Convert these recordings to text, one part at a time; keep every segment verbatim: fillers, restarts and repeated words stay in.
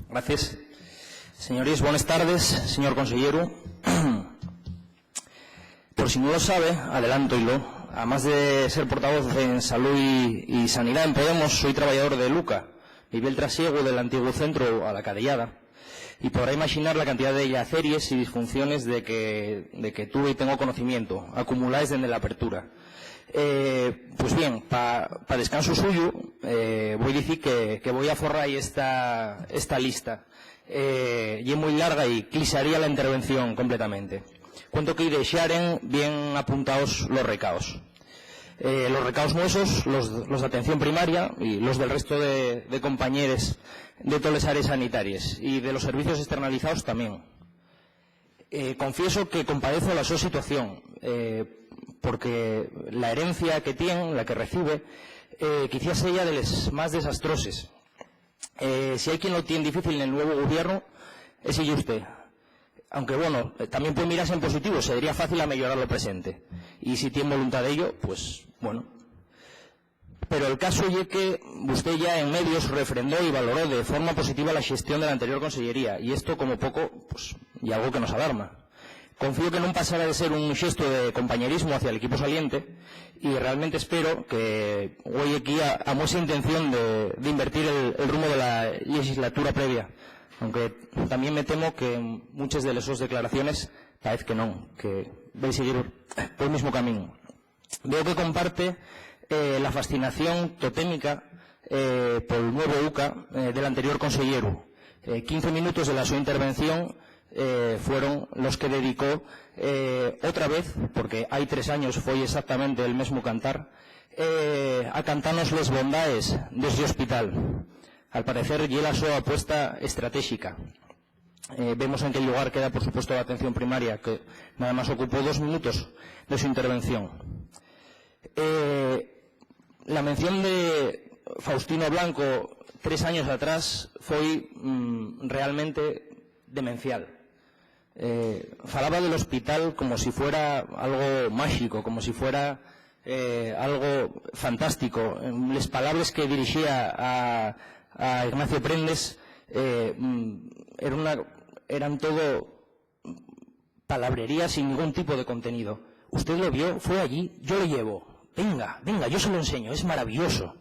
Gracias. Señores, buenas tardes, señor conselleru. Por si no lo sabe, adelanto y lo, además de ser portavoz en Salud y, y Sanidad en Podemos, soy trabajador de Luca. Viví el trasiego del antiguo centro a la Cadellada y podrá imaginar la cantidad de yaceries y disfunciones de que, de que tuve y tengo conocimiento, acumuladas desde la apertura. Eh, pues bien, pa, pa descanso suyo, eh, voy a decir que, que voy a forrar esta, esta lista. Eh, ye muy larga y clisaría la intervención completamente. Cuento que dexaren bien apuntados los recaos. Eh, los recaos nuesos, los, los de atención primaria y los del resto de, de compañeres de todas las áreas sanitarias y de los servicios externalizados también. Eh, confieso que compadezo la so situación, eh, porque la herencia que tien, la que recibe, eh, quizás sea de les más desastroses. Eh, si hay quien lo tiene difícil en el nuevo gobierno, es y usted. Aunque, bueno, eh, también puede mirarse en positivo, sería fácil a mejorar lo presente. Y si tiene voluntad de ello, pues, bueno. Pero el caso ye que usted ya en medios refrendó y valoró de forma positiva la gestión de la anterior consellería, y esto, como poco, pues, y algo que nos alarma. Confío que non pasara de ser un xestu de compañerismo hacia el equipo saliente, y realmente espero que güei equí a, a muestra intención de, de invertir el, el rumbo de la legislatura previa, aunque también me temo que en muchas de les sos declaraciones parece que non, que vai seguir pol mismo camín. Veo que comparte, eh, la fascinación totémica, eh, pol nuevu UCA, eh, del anterior conselleru. Eh, quince minutos de la so intervención, eh, fueron los que dedicó, eh, otra vez, porque hai tres años foi exactamente el mesmu cantar, eh, a cantanos les bondaes d'esti hospital. Al parecer, ye la so apuesta estratéxica. Eh, vemos en qué llugar queda, por supuesto, la atención primaria, que nada más ocupó dos minutos de su intervención. Eh, la mención de Faustino Blanco tres años atrás foi, mm, realmente demencial. Eh, falaba del hospital como si fuera algo máxico, como si fuera, eh, algo fantástico. Em, les palabres que dirixía a, a Ignacio Prendes, eh, mm, era una, eran todo palabrería sin ningún tipo de contenido. Usted lo vio, fue allí, yo lo llevo. Venga, venga, yo se lo enseño, es maravilloso.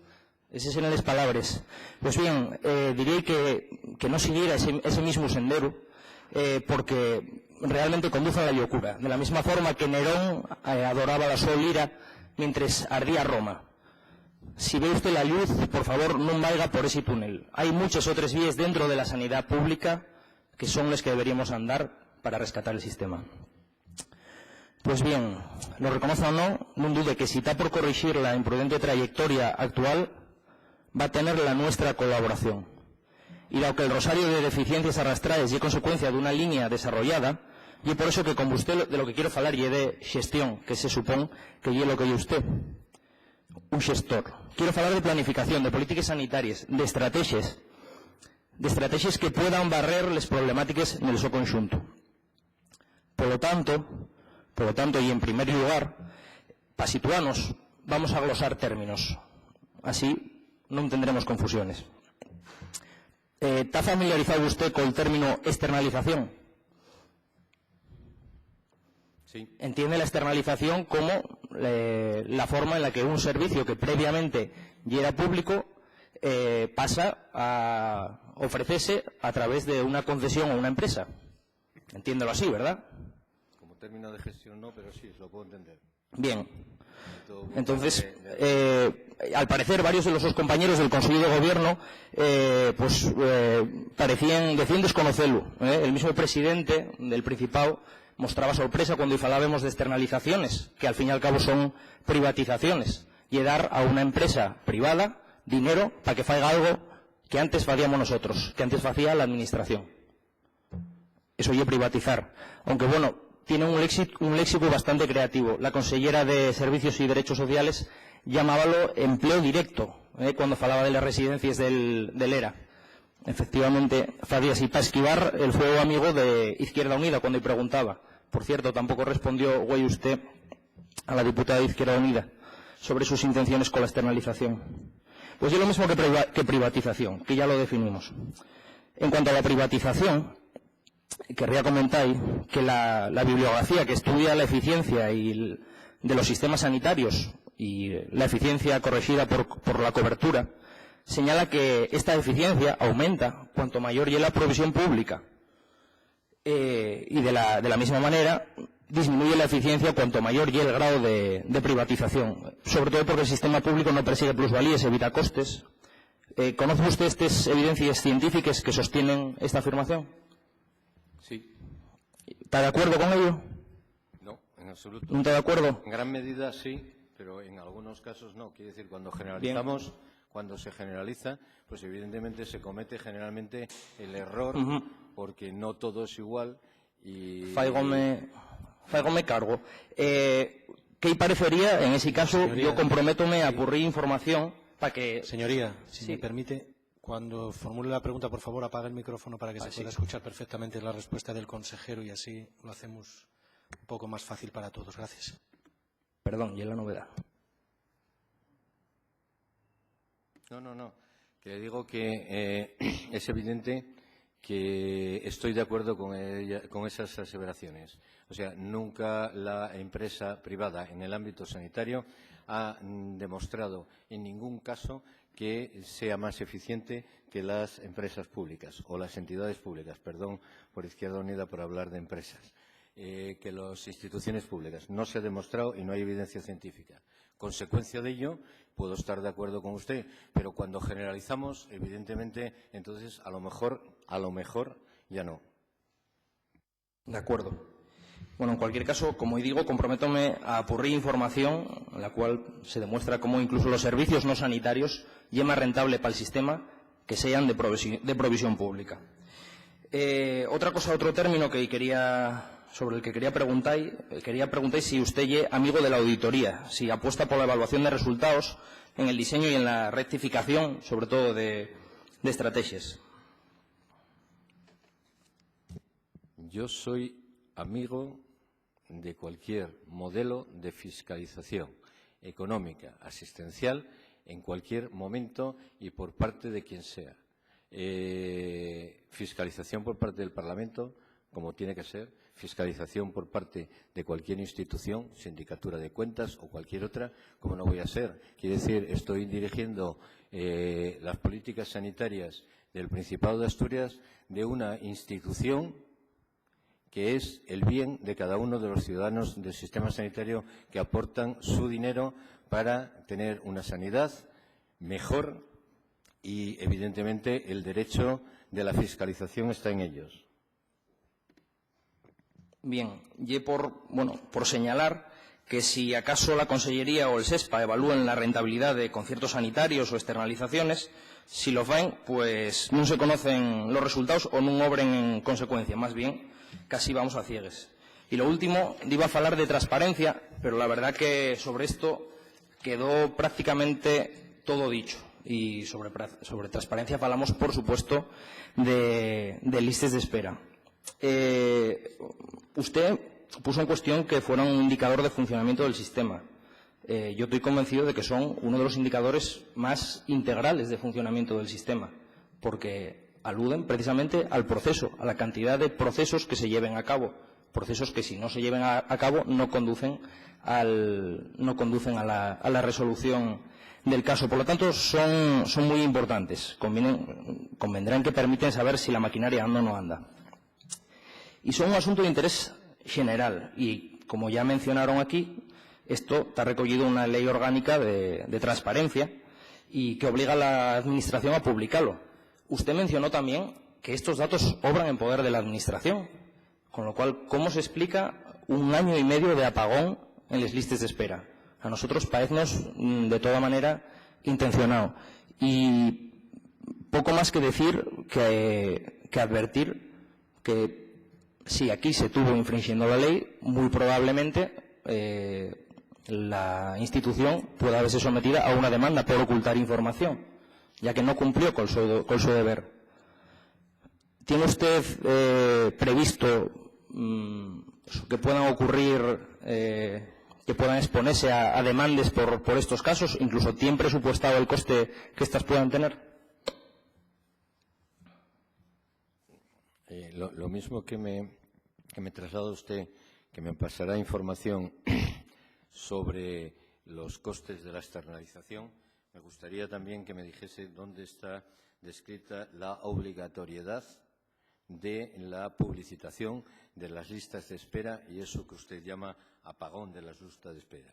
Eses eran les palabres. Pues bien, eh, diría que, que no siguiera ese, ese mismo sendero, eh, porque realmente conduce a la locura. De la misma forma que Nerón, eh, adoraba la so lira mientras ardía Roma. Si ve usted la luz, por favor, non vaiga por ese túnel. Hai muchas otras vías dentro de la sanidad pública que son les que deberíamos andar para rescatar el sistema. Pues bien, lo reconoza o no, nun dude que si ta por corrixir la imprudente trayectoria actual, va tener la nuestra colaboración. Y dao que el rosario de deficiencias arrastraes ye consecuencia d'una línea desarrollada, ye por eso que con usted de lo que quiero falar ye de xestión, que se supón que ye lo que ye usted, un xestor. Quiero falar de planificación, de polítiques sanitaries, de estrategies, de estrategies que puedan barrer les problemátiques nel so conxuntu. Polo tanto, polo tanto, y en primer llugar, pa situanos, vamos a glosar términos. Así non tendremos confusiones. Eh, ¿ta familiarizao usted col término externalización? Sí. Entiende la externalización como, eh, la forma en la que un servicio que previamente yera público, eh, pasa a ofrecese a través de una concesión a una empresa. Entiéndelo así, ¿verdad? Como término de gestión no, pero sí, lo puedo entender. Bien. Entonces, eh, al parecer, varios de los sos compañeros del Consejo de Gobierno, eh, pues, eh, parecían, decían desconocelo, ¿eh? El mismo presidente del Principado mostraba sorpresa cuando falábamos de externalizaciones, que al fin y al cabo son privatizaciones, y dar a una empresa privada dinero para que faiga algo que antes facíamos nosotros, que antes facía la administración. Eso ye privatizar. Aunque, bueno, tiene un léxi-, un léxico bastante creativo. La consellera de Servicios y Derechos Sociales llamábalo empleo directo, eh, cuando falaba de las residencias del, del era. Efectivamente, facía así pa esquivar el fuego amigo de Izquierda Unida cuando-y preguntaba. Por cierto, tampoco respondió güei usté a la diputada de Izquierda Unida sobre sus intenciones con la externalización. Pues ye lo mismo que priva-, que privatización, que ya lo definimos. En cuanto a la privatización, querría comentar que la, la bibliografía que estudia la eficiencia y el, de los sistemas sanitarios y la eficiencia corregida por, por la cobertura señala que esta eficiencia aumenta cuanto mayor ye la provisión pública. Eh, y de la, de la misma manera, disminuye la eficiencia cuanto mayor ye el grado de, de privatización, sobre todo porque el sistema público no persigue plusvalíes, evita costes. Eh, ¿conoce usted estas evidencias científicas que sostienen esta afirmación? Sí. ¿Está de acuerdo con ello? No, en absoluto. ¿No está de acuerdo? En gran medida sí, pero en algunos casos no. Quiere decir, cuando generalizamos, cuando se generaliza, pues evidentemente se comete generalmente el error, Ujú. Porque no todo es igual y... Fáigome, fáigome cargo. Eh, ¿qué parecería, en ese caso, Señoría, yo comprométome a sí. Ocurrir información para que... Señoría, si Sí. Me permite, cuando formule la pregunta, por favor, apague el micrófono para que Ah, se sí. Pueda escuchar perfectamente la respuesta del consejero y así lo hacemos un poco más fácil para todos. Gracias. Perdón, y es la novedad. No, no, no. Que le digo que eh, es evidente que estoy de acuerdo con, ella, con esas aseveraciones. O sea, nunca la empresa privada en el ámbito sanitario ha mm, demostrado en ningún caso que sea más eficiente que las empresas públicas o las entidades públicas, perdón por Izquierda Unida por hablar de empresas, eh, que las instituciones públicas. No se ha demostrado y no hay evidencia científica. Consecuencia de ello, puedo estar de acuerdo con usted, pero cuando generalizamos, evidentemente, entonces a lo mejor, a lo mejor ya no. De acuerdo. Bueno, en cualquier caso, como digo, comprométome a Ocurrir información en la cual se demuestra cómo incluso los servicios no sanitarios ye más rentable para el sistema que sean de provisi- de provisión pública. Eh, otra cosa, otro término que quería, sobre el que quería preguntar, eh, quería preguntar si usted ye amigo de la auditoría, si apuesta por la evaluación de resultados en el diseño y en la rectificación, sobre todo de, de estrategias. Yo soy amigo de cualquier modelo de fiscalización económica, asistencial, en cualquier momento y por parte de quien sea. Eh, fiscalización por parte del Parlamento, como tiene que ser, fiscalización por parte de cualquier institución, sindicatura de cuentas o cualquier otra, como no voy a ser. Quiere decir, estoy dirigiendo eh, las políticas sanitarias del Principado de Asturias de una institución que es el bien de cada uno de los ciudadanos del sistema sanitario que aportan su dinero para tener una sanidad mejor y, evidentemente, el derecho de la fiscalización está en ellos. Bien, ye por, bueno, por señalar que si acaso la Consellería o el SESPA evalúen la rentabilidad de conciertos sanitarios o externalizaciones, si lo faen, pues nun se conocen los resultados o nun obren en consecuencia, más bien casi vamos a ciegues. Y lo último, iba a falar de transparencia, pero la verdad que sobre esto quedó prácticamente todo dicho. Y sobre, pra- sobre transparencia falamos, por supuesto, de, de listes de espera. Eh, usted puso en cuestión que fuera un indicador de funcionamiento del sistema. Eh, yo estoy convencido de que son uno de los indicadores más integrales de funcionamiento del sistema, porque aluden precisamente al proceso, a la cantidad de procesos que se lleven a cabo, procesos que si no se lleven a, a cabo no conducen, al, no conducen a, la, a la resolución del caso. Por lo tanto, son, son muy importantes. Convienen, convendrán que permiten saber si la maquinaria anda o no anda. Y son un asunto de interés general y, como ya mencionaron aquí, esto está recollido en una ley orgánica de, de transparencia y que obliga a la Administración a publicarlo. Usted mencionó también que estos datos obran en poder de la Administración, con lo cual, ¿cómo se explica un año y medio de apagón en les listes d'espera? A nosotros paeznos, mm, de toda manera, intencionao. Y poco más que decir que, que advertir que si aquí se tuvo infringiendo la lei, mui probablemente, eh, la institución pueda verse sometida a una demanda por ocultar información, ya que no cumplió col so, col so deber. ¿Tiene usted, eh, previsto, mm, que puedan ocurrir, eh, que puedan exponerse a, a demandes por, por estos casos? ¿Incluso tiene presupuestado el coste que estas puedan tener? Eh, lo, lo mismo que me, que me traslada usted, que me pasará información sobre los costes de la externalización, me gustaría también que me dijese dónde está descrita la obligatoriedad de la publicitación de las listas de espera y eso que usted llama apagón de las listas de espera.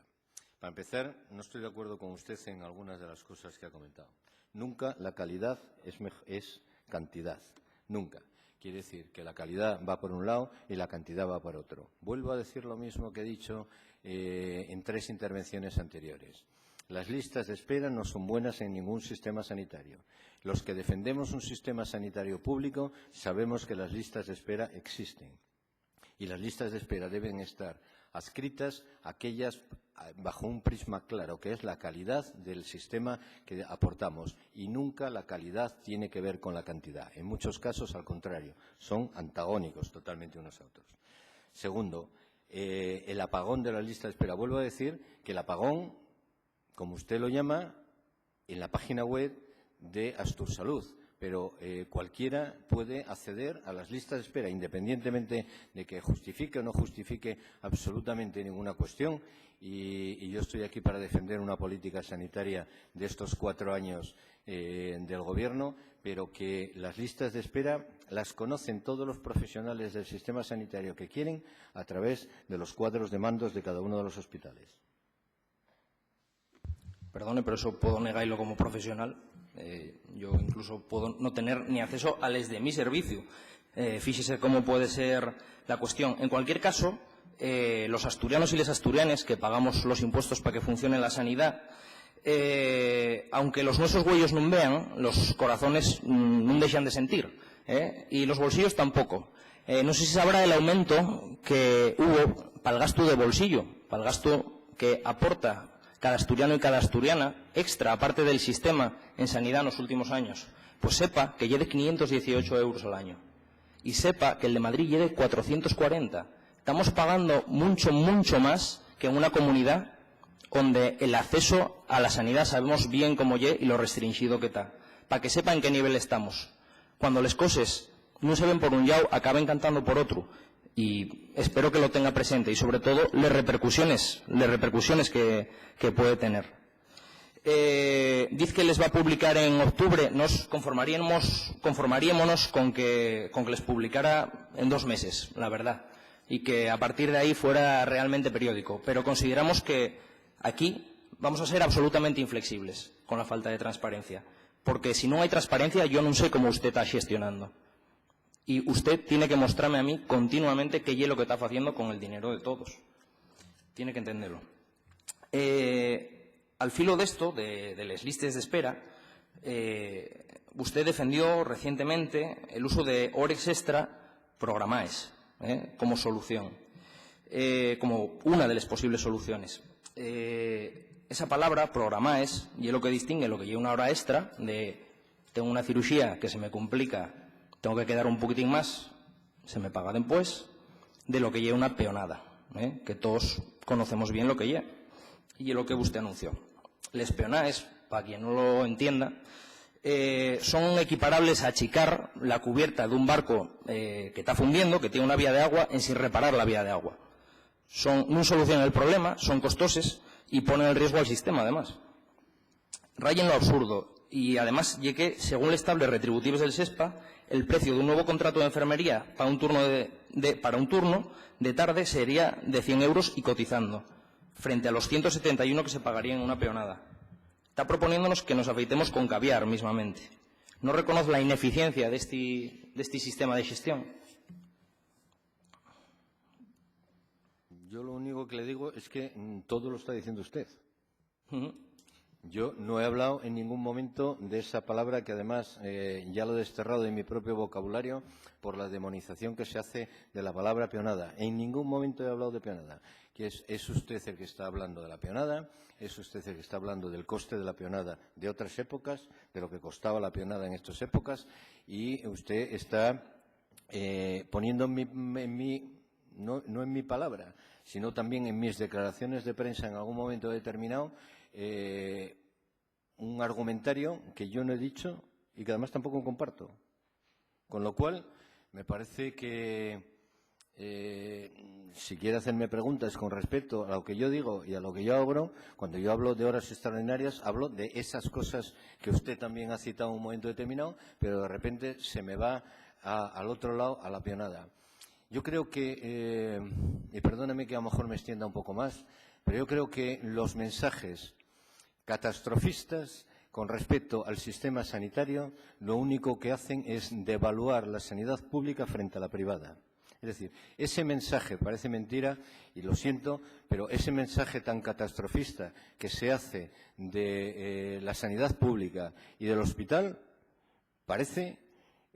Para empezar, no estoy de acuerdo con usted en algunas de las cosas que ha comentado. Nunca la calidad es mej-, es cantidad. Nunca. Quiere decir que la calidad va por un lado y la cantidad va por otro. Vuelvo a decir lo mismo que he dicho, eh, en tres intervenciones anteriores. Las listas de espera no son buenas en ningún sistema sanitario. Los que defendemos un sistema sanitario público sabemos que las listas de espera existen. Y las listas de espera deben estar adscritas a aquellas, a, bajo un prisma claro, que es la calidad del sistema que aportamos. Y nunca la calidad tiene que ver con la cantidad. En muchos casos, al contrario, son antagónicos totalmente unos a otros. Segundo, eh, el apagón de la lista de espera. Vuelvo a decir que el apagón, como usted lo llama, en la página web de Astur Salud, pero, eh, cualquiera puede acceder a las listas de espera, independientemente de que justifique o no justifique absolutamente ninguna cuestión. Y, y yo estoy aquí para defender una política sanitaria de estos cuatro años, eh, del gobierno, pero que las listas de espera las conocen todos los profesionales del sistema sanitario que quieren a través de los cuadros de mandos de cada uno de los hospitales. Perdone, pero eso puedo negailo como profesional. Eh, yo incluso puedo no tener ni acceso a les de mi servicio. Eh, fíxese cómo puede ser la cuestión. En cualquier caso, eh, los asturianos y les asturianes que pagamos los impuestos pa que funcione la sanidá, eh, aunque los nuesos güeyos nun vean, los corazones, mm, nun dexan de sentir, ¿eh? Y los bolsillos tampoco. Eh, no sé si sabrá el aumento que hubo pa'l gastu de bolsillo, pa'l gastu que aporta cada asturiano y cada asturiana extra, aparte del sistema en sanidá nos últimos años. Pues sepa que ye de quinientos dieciocho euros al año. Y sepa que el de Madrid ye de cuatrocientos cuarenta. Estamos pagando muncho, muncho más que en una comunidá onde el acceso a la sanidá sabemos bien cómo ye y lo restrinxido que ta. Pa que sepa en qué nivel estamos. Cuando les coses nun se ven por un llau, acaben cantando por otru. Y espero que lo tenga presente y, sobre todo, les repercusiones, les repercusiones que, que puede tener. Eh, diz que les va a publicar en octubre. Nos conformaríamos, conformaríamonos con que, con que les publicara en dos meses, la verdad, y que a partir de ahí fuera realmente periódico. Pero consideramos que aquí vamos a ser absolutamente inflexibles con la falta de transparencia, porque si non hai transparencia, yo non sé cómo usted está xestionando. Y usted tiene que mostrarme a mí continuamente qué ye lo que está haciendo con el dinero de todos. Tiene que entenderlo. Eh, al filo de esto, de, de les listes d'espera, eh, usted defendió recientemente el uso de hores extra programaes, eh, como solución, eh, como una de les posibles soluciones. Eh, esa palabra, programaes, ye lo que distingue lo que ye una hora extra de tengo una ciruxía que se me complica, tengo que quedar un poquitín más, se me paga dempués, de lo que ye una peonada, ¿eh? Que todos conocemos bien lo que ye. Y ye lo que usted anunció. Les peonaes, pa quien no lo entienda, eh, son equiparables a achicar la cubierta d'un barco, eh, que ta fundiendo, que tiene una vía de agua, en sin reparar la vía de agua. Son, nun solucionen el problema, son costoses y ponen en riesgo al sistema, además. Rayen lo absurdo, y además ye que, según les tables retributives del SESPA, el preciu d'un nuevu contratu d'enfermería pa un turno de, de, para un turno de tarde sería de cien euros y cotizando, frente a los ciento setenta y uno que se pagaríen en una peonada. Ta proponiéndonos que nos afeitemos con caviar, mismamente. ¿No reconoz la ineficiencia d'esti, d'esti sistema de xestión? Yo lo único que le digo es que, mm, todo lo está diciendo usted. Ujú. Yo no he hablado en ningún momento de esa palabra que además, eh, ya lo he desterrado de mi propio vocabulario por la demonización que se hace de la palabra peonada. En ningún momento he hablado de peonada. Que es, es usted el que está hablando de la peonada, es usted el que está hablando del coste de la peonada de otras épocas, de lo que costaba la peonada en estas épocas, y usted está, eh, poniendo en mi, en mi no, no en mi palabra, sino también en mis declaraciones de prensa en algún momento determinado, eh, un argumentario que yo no he dicho y que además tampoco comparto. Con lo cual, Me parece que, eh, si quiere hacerme preguntas con respecto a lo que yo digo y a lo que yo abro, cuando yo hablo de horas extraordinarias, hablo de esas cosas que usted también ha citado en un momento determinado, pero de repente se me va a, al otro lado, a la pionada. Yo creo que, eh, y perdóneme que a lo mejor me extienda un poco más, pero yo creo que los mensajes catastrofistas con respecto al sistema sanitario, lo único que hacen es devaluar la sanidad pública frente a la privada. Es decir, ese mensaje, parece mentira, y lo siento, pero ese mensaje tan catastrofista que se hace de, eh, la sanidad pública y del hospital, parece,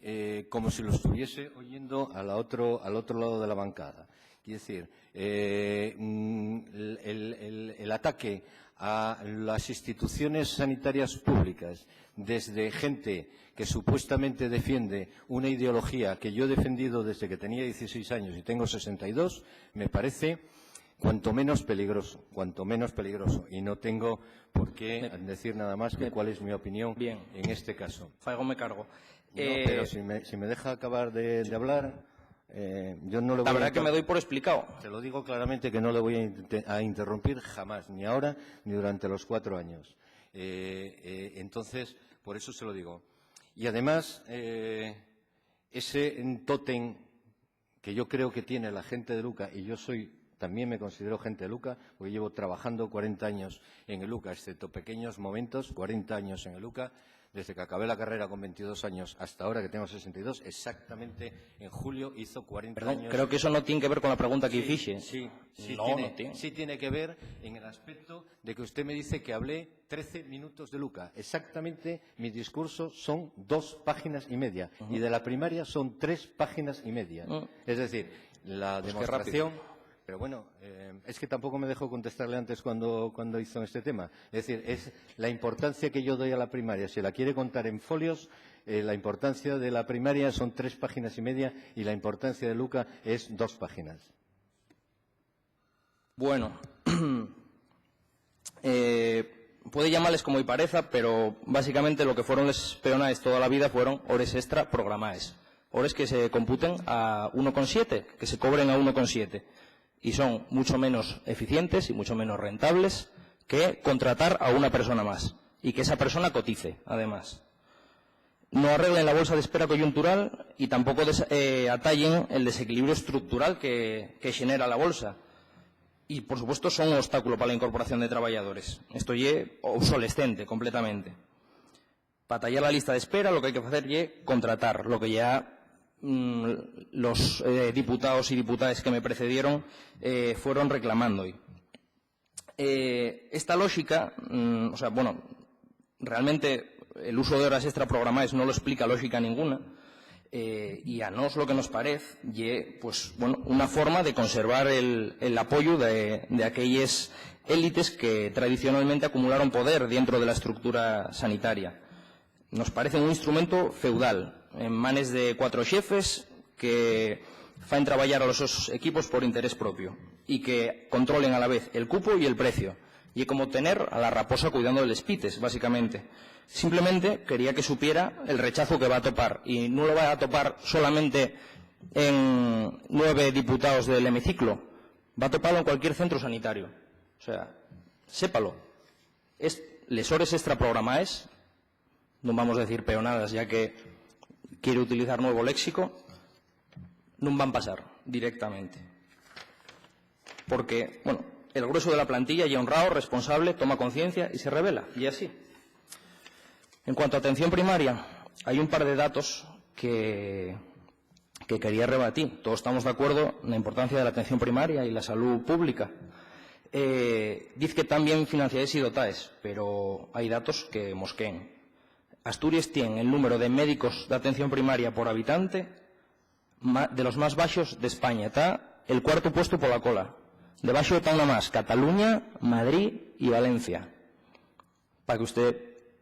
eh, como si lo estuviese oyendo a la otro, al otro lado de la bancada. Quiero decir, eh, mm, el, el- el- el ataque a las instituciones sanitarias públicas desde gente que supuestamente defiende una ideología que yo he defendido desde que tenía dieciséis años y tengo sesenta y dos, me parece cuanto menos peligroso, cuanto menos peligroso. Y no tengo por qué Me- decir nada más que me- cuál es mi opinión Bien. en este caso. Faigo me cargo. No, Eh, pero si me, si me deja acabar de, de hablar, eh, yo no le La voy a verdad que inter- me doy por explicado. Te lo digo claramente que no le voy a inte- a interrumpir jamás, ni ahora ni durante los cuatro años. Eh, eh, entonces, por eso se lo digo. Y además, eh, ese tótem que yo creo que tiene la gente de Luca, y yo soy, también me considero gente de Luca, porque llevo trabajando cuarenta años en el Luca, excepto pequeños momentos, cuarenta años en el Luca, desde que acabé la carrera con veintidós años hasta ahora que tengo sesenta y dos, exactamente en julio hizo cuarenta Perdón, años. Creo que eso no tiene que ver con la pregunta que Sí, hice. sí, sí No, tiene. No tiene. Sí tiene que ver en el aspecto de que usted me dice que hablé trece minutos de Luca. Exactamente, mi discurso son dos páginas y media. Ujú. Y de la primaria son tres páginas y media. Mm. Es decir, la Pues qué demostración rápido. Pero bueno, eh, es que tampoco me dejó contestarle antes cuando, cuando hizo este tema. Es decir, es la importancia que yo doy a la primaria. Si la quiere contar en folios, eh, la importancia de la primaria son tres páginas y media y la importancia de Luca es dos páginas. Bueno, eh, puede llamarles como y pareza, pero básicamente lo que fueron les peonaes toda la vida fueron hores extra programaes. Hores que se computen a uno con siete, que se cobren a uno con siete. Y son mucho menos eficientes y mucho menos rentables que contratar a una persona más y que esa persona cotice, además. No arreglen la bolsa de espera coyuntural y tampoco des- eh, atallen el desequilibrio estructural que, que genera la bolsa. Y, por supuesto, son un obstáculo para la incorporación de trabajadores. Esto ye obsolescente completamente. Pa tallar la lista d'espera, lo que hai que facer ye contratar, lo que ya, mm, los, eh, diputaos y diputaes que me precedieron, eh, fueron reclamando. Eh, esta lóxica, mm, o sea, bueno, realmente el uso de horas extra programaes no lo explica lóxica ninguna, eh, y a nós lo que nos parez ye, pues, bueno, una forma de conservar el, el apoyu de, de aquelles élites que tradicionalmente acumularon poder dientro de la estructura sanitaria. Nos parece un instrumento feudal, en manes de cuatro xefes que faen trabayar a los sos equipos por interés propio y que controlen a la vez el cupo y el precio. Ye como tener a la raposa cuidando de les pites, básicamente. Simplemente quería que supiera el rechazo que va a topar, y no lo va a topar solamente en nueve diputaos del hemiciclo, va a toparlo en cualquier centro sanitario. O sea, sépalo. Es, les hores extra programaes, non vamos a decir peonadas, ya que quiere utilizar nuevo léxico, non van pasar directamente. Porque, bueno, el grueso de la plantilla ya honrado, responsable, toma conciencia y se revela, y así. En cuanto a atención primaria, hay un par de datos que, que quería rebatir. Todos estamos de acuerdo en la importancia de la atención primaria y la salud pública. Eh, diz que tán bien financiaes y dotaes, pero hay datos que mosqueen. Asturias tien el número de médicos d'atención primaria por habitante ma-, de los más baxos d'España. Ta el cuartu puestu pola cola. Debaxo tán namás Cataluña, Madrid y Valencia. Pa que usté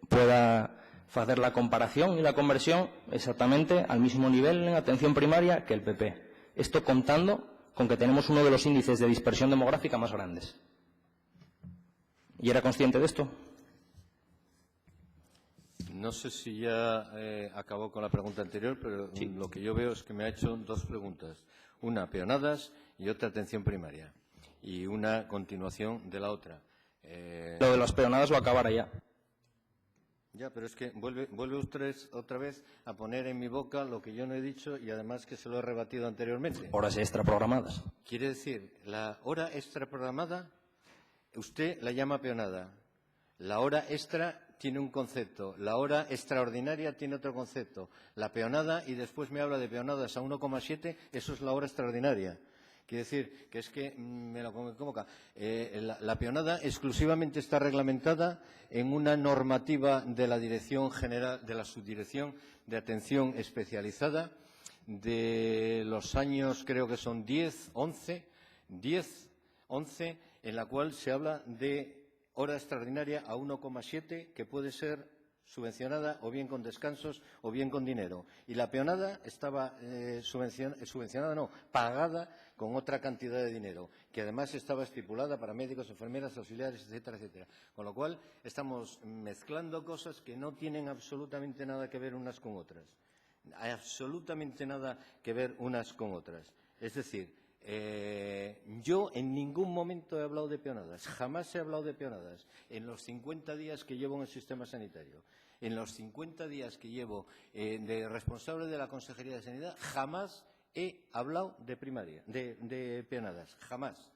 pueda facer la comparación y la conversión exactamente al mismo nivel en atención primaria que el P P. Esto contando con que tenemos uno de los índices de dispersión demográfica más grandes. ¿Y era consciente de esto? No sé si ya eh, acabó con la pregunta anterior, pero lo que yo veo es que me ha hecho dos preguntas. Una, peonadas, y otra, atención primaria. Y una continuación de la otra. Eh, Lo de las peonadas va a acabar allá. Ya, pero es que vuelve, vuelve usted otra vez a poner en mi boca lo que yo no he dicho y además que se lo he rebatido anteriormente. Horas extra programadas. Quiere decir, la hora extra programada, usted la llama peonada. La hora extra tiene un concepto, la hora extraordinaria tiene otro concepto. La peonada, y después me habla de peonadas a uno coma siete, eso es la hora extraordinaria. Quiere decir que es que mm, me lo como boca. Eh, la, la peonada exclusivamente está reglamentada en una normativa de la Dirección General, de la Subdirección de Atención Especializada de los años, creo que son diez, once, diez, once, en la cual se habla de hora extraordinaria a uno coma siete, que puede ser subvencionada o bien con descansos o bien con dinero. Y la peonada estaba eh, subvencion- subvencionada, no, pagada con otra cantidad de dinero, que además estaba estipulada para médicos, enfermeras, auxiliares, etcétera, etcétera. Con lo cual estamos mezclando cosas que no tienen absolutamente nada que ver unas con otras. Hay absolutamente nada que ver unas con otras. Es decir, eh, yo en ningún momento he hablado de peonadas, jamás he hablado de peonadas en los cincuenta días que llevo en el sistema sanitario. En los cincuenta días que llevo eh, de responsable de la Consejería de Sanidad, jamás he hablado de primaria, de, de peonadas, jamás.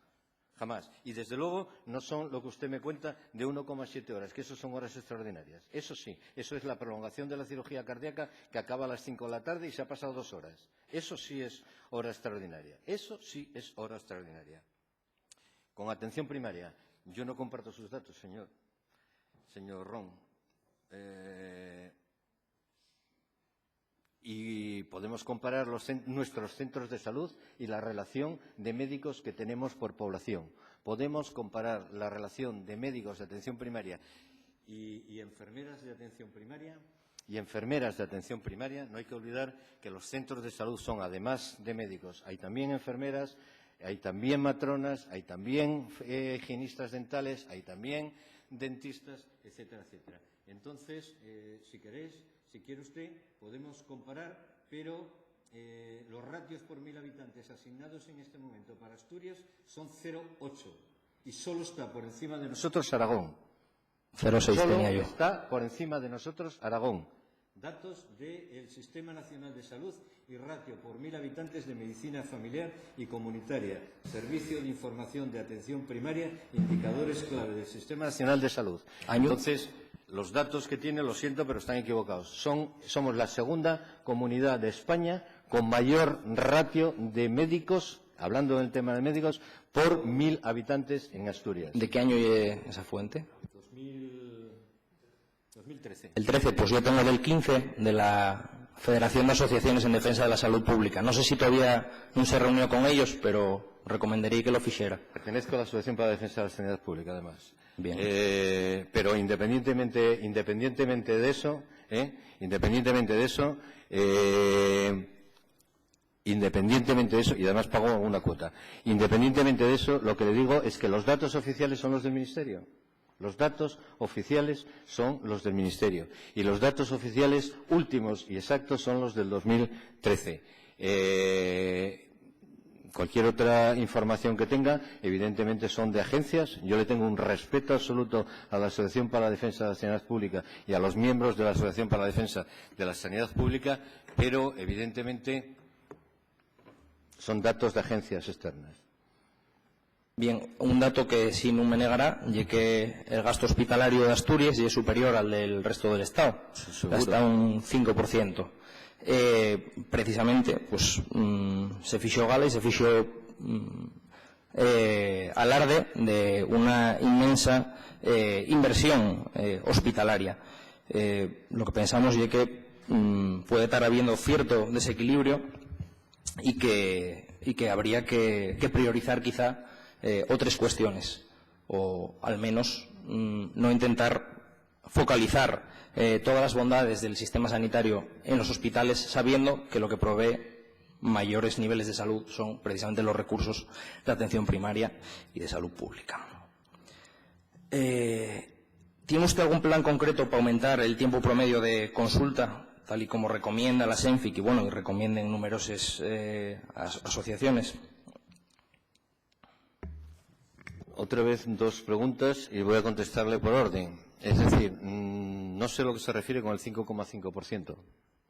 Jamás. Y desde luego no son lo que usted me cuenta de uno coma siete horas, que eso son horas extraordinarias. Eso sí, eso es la prolongación de la cirugía cardíaca que acaba a las cinco de la tarde y se ha pasado dos horas. Eso sí es hora extraordinaria. Eso sí es hora extraordinaria. Con atención primaria, yo no comparto sus datos, señor, señor Ron. Eh, y podemos comparar los cen- nuestros centros de salud y la relación de médicos que tenemos por población. Podemos comparar la relación de médicos de atención primaria y, y enfermeras de atención primaria y enfermeras de atención primaria. No hay que olvidar que los centros de salud son, además de médicos, hay también enfermeras, hay también matronas, hay también eh, higienistas dentales, hay también dentistas, etcétera, etcétera. Entonces, eh, si queréis, si quiere usted, podemos comparar, pero eh, los ratios por mil habitantes asignados en este momento para Asturias son cero ocho y solo está por encima de nosotros Aragón. Cero seis Solo tenía yo. Está por encima de nosotros Aragón. Datos del Sistema Nacional de Salud y ratio por mil habitantes de medicina familiar y comunitaria, servicio de información de atención primaria, indicadores clave del Sistema Nacional de Salud. Año- Entonces, los datos que tiene, lo siento, pero están equivocados. Son, somos la segunda comunidad de España con mayor ratio de médicos, hablando del tema de médicos, por mil habitantes en Asturias. ¿De qué año es esa fuente? Dos mil, dos mil trece. El trece, pues yo tengo del quince de la Federación de Asociaciones en Defensa de la Salud Pública. No sé si todavía no se reunió con ellos, pero recomendaría que lo hiciera. Pertenezco a la Asociación para la Defensa de la Sanidad Pública, además. Bien. Eh, pero independientemente, independientemente de eso, ¿eh? Independientemente de eso, eh, independientemente de eso, y además pago una cuota, independientemente de eso, lo que le digo es que los datos oficiales son los del Ministerio. Los datos oficiales son los del Ministerio. Y los datos oficiales últimos y exactos son los del dos mil trece. Eh, cualquier otra información que tenga, evidentemente son de agencias. Yo le tengo un respeto absoluto a la Asociación para la Defensa de la Sanidad Pública y a los miembros de la Asociación para la Defensa de la Sanidad Pública, pero evidentemente son datos de agencias externas. Bien, un dato que sí nun me negará ye que el gasto hospitalario de Asturias ye superior al del resto del Estado. Sí, seguro. Hasta un cinco por ciento. Eh, precisamente, pues, mm, se fixo gala y se fixo mm, eh, alarde de una inmensa eh, inversión eh, hospitalaria. Eh, lo que pensamos ye que mm, puede estar habiendo cierto desequilibrio y que, y que habría que, que priorizar quizá eh, otras cuestiones, o al menos mm, no intentar focalizar eh, todas las bondades del sistema sanitario en los hospitales, sabiendo que lo que provee mayores niveles de salud son precisamente los recursos de atención primaria y de salud pública. Eh, ¿Tien usté algún plan concreto pa aumentar el tiempu promedio de consulta, tal y como recomienda la SENFIC y, bueno, y recomienden numeroses, eh, as-, asociaciones? Otra vez dos preguntas y voy a contestarle por orden. Es decir, mm, no sé lo que se refiere con el cinco coma cinco por ciento.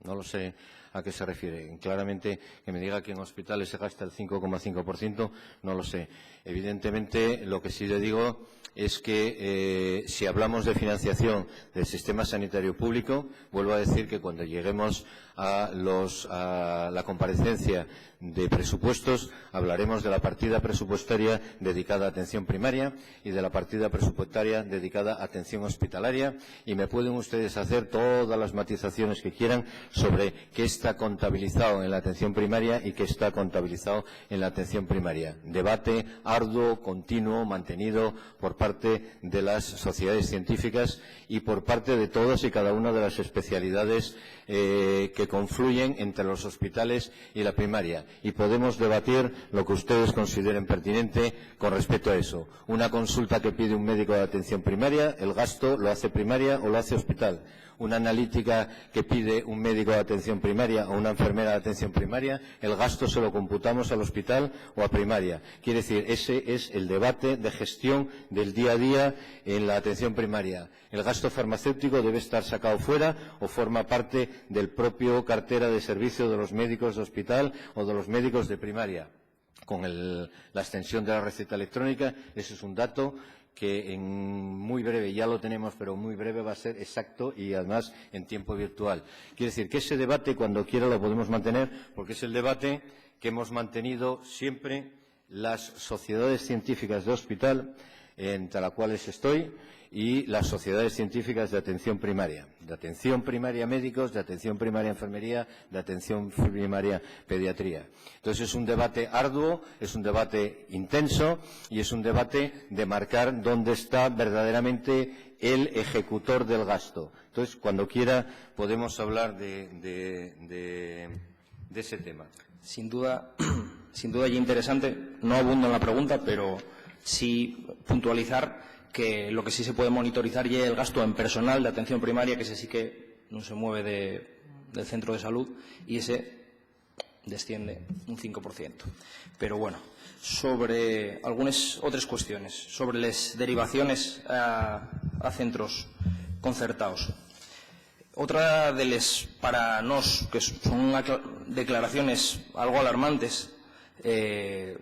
No lo sé a qué se refiere. Claramente, que me diga que en hospitales se gasta el cinco coma cinco por ciento, no lo sé. Evidentemente, lo que sí le digo es que, eh, si hablamos de financiación del sistema sanitario público, vuelvo a decir que cuando lleguemos a los, a la comparecencia de presupuestos, hablaremos de la partida presupuestaria dedicada a atención primaria y de la partida presupuestaria dedicada a atención hospitalaria, y me pueden ustedes hacer todas las matizaciones que quieran sobre qué está contabilizado en la atención primaria y qué está contabilizado en la atención primaria. Debate arduo, continuo, mantenido por parte de las sociedades científicas y por parte de todas y cada una de las especialidades, eh, que confluyen entre los hospitales y la primaria. Y podemos debatir lo que ustedes consideren pertinente con respecto a eso. Una consulta que pide un médico de atención primaria, el gasto lo hace primaria o lo hace hospital. Una analítica que pide un médico de atención primaria o una enfermera de atención primaria, el gasto se lo computamos al hospital o a primaria. Quiere decir, ese es el debate de gestión del día a día en la atención primaria. El gasto farmacéutico debe estar sacado fuera o forma parte del propio cartera de servicio de los médicos de hospital o de los médicos de primaria. Con el, la extensión de la receta electrónica, ese es un dato que en muy breve, ya lo tenemos, pero muy breve va a ser exacto y además en tiempo virtual. Quiere decir que ese debate, cuando quiera, lo podemos mantener, porque es el debate que hemos mantenido siempre las sociedades científicas de hospital, entre las cuales estoy, y las sociedades científicas de atención primaria, de atención primaria médicos, de atención primaria enfermería, de atención primaria pediatría. Entonces es un debate arduo, es un debate intenso y es un debate de marcar dónde está verdaderamente el ejecutor del gasto. Entonces, cuando quiera, podemos hablar de, de, de, de ese tema. Sin duda, sin duda ye interesante, no abundo en la pregunta, pero sí puntualizar que lo que sí se puede monitorizar ye el gasto en personal de atención primaria, que ese sí que nun se mueve de, del centro de salud, y ese desciende un cinco por ciento. Pero bueno, sobre algunes otres cuestiones, sobre les derivaciones a, a centros concertaos. Otra de les, para nós, que son acla-, declaraciones algo alarmantes, eh,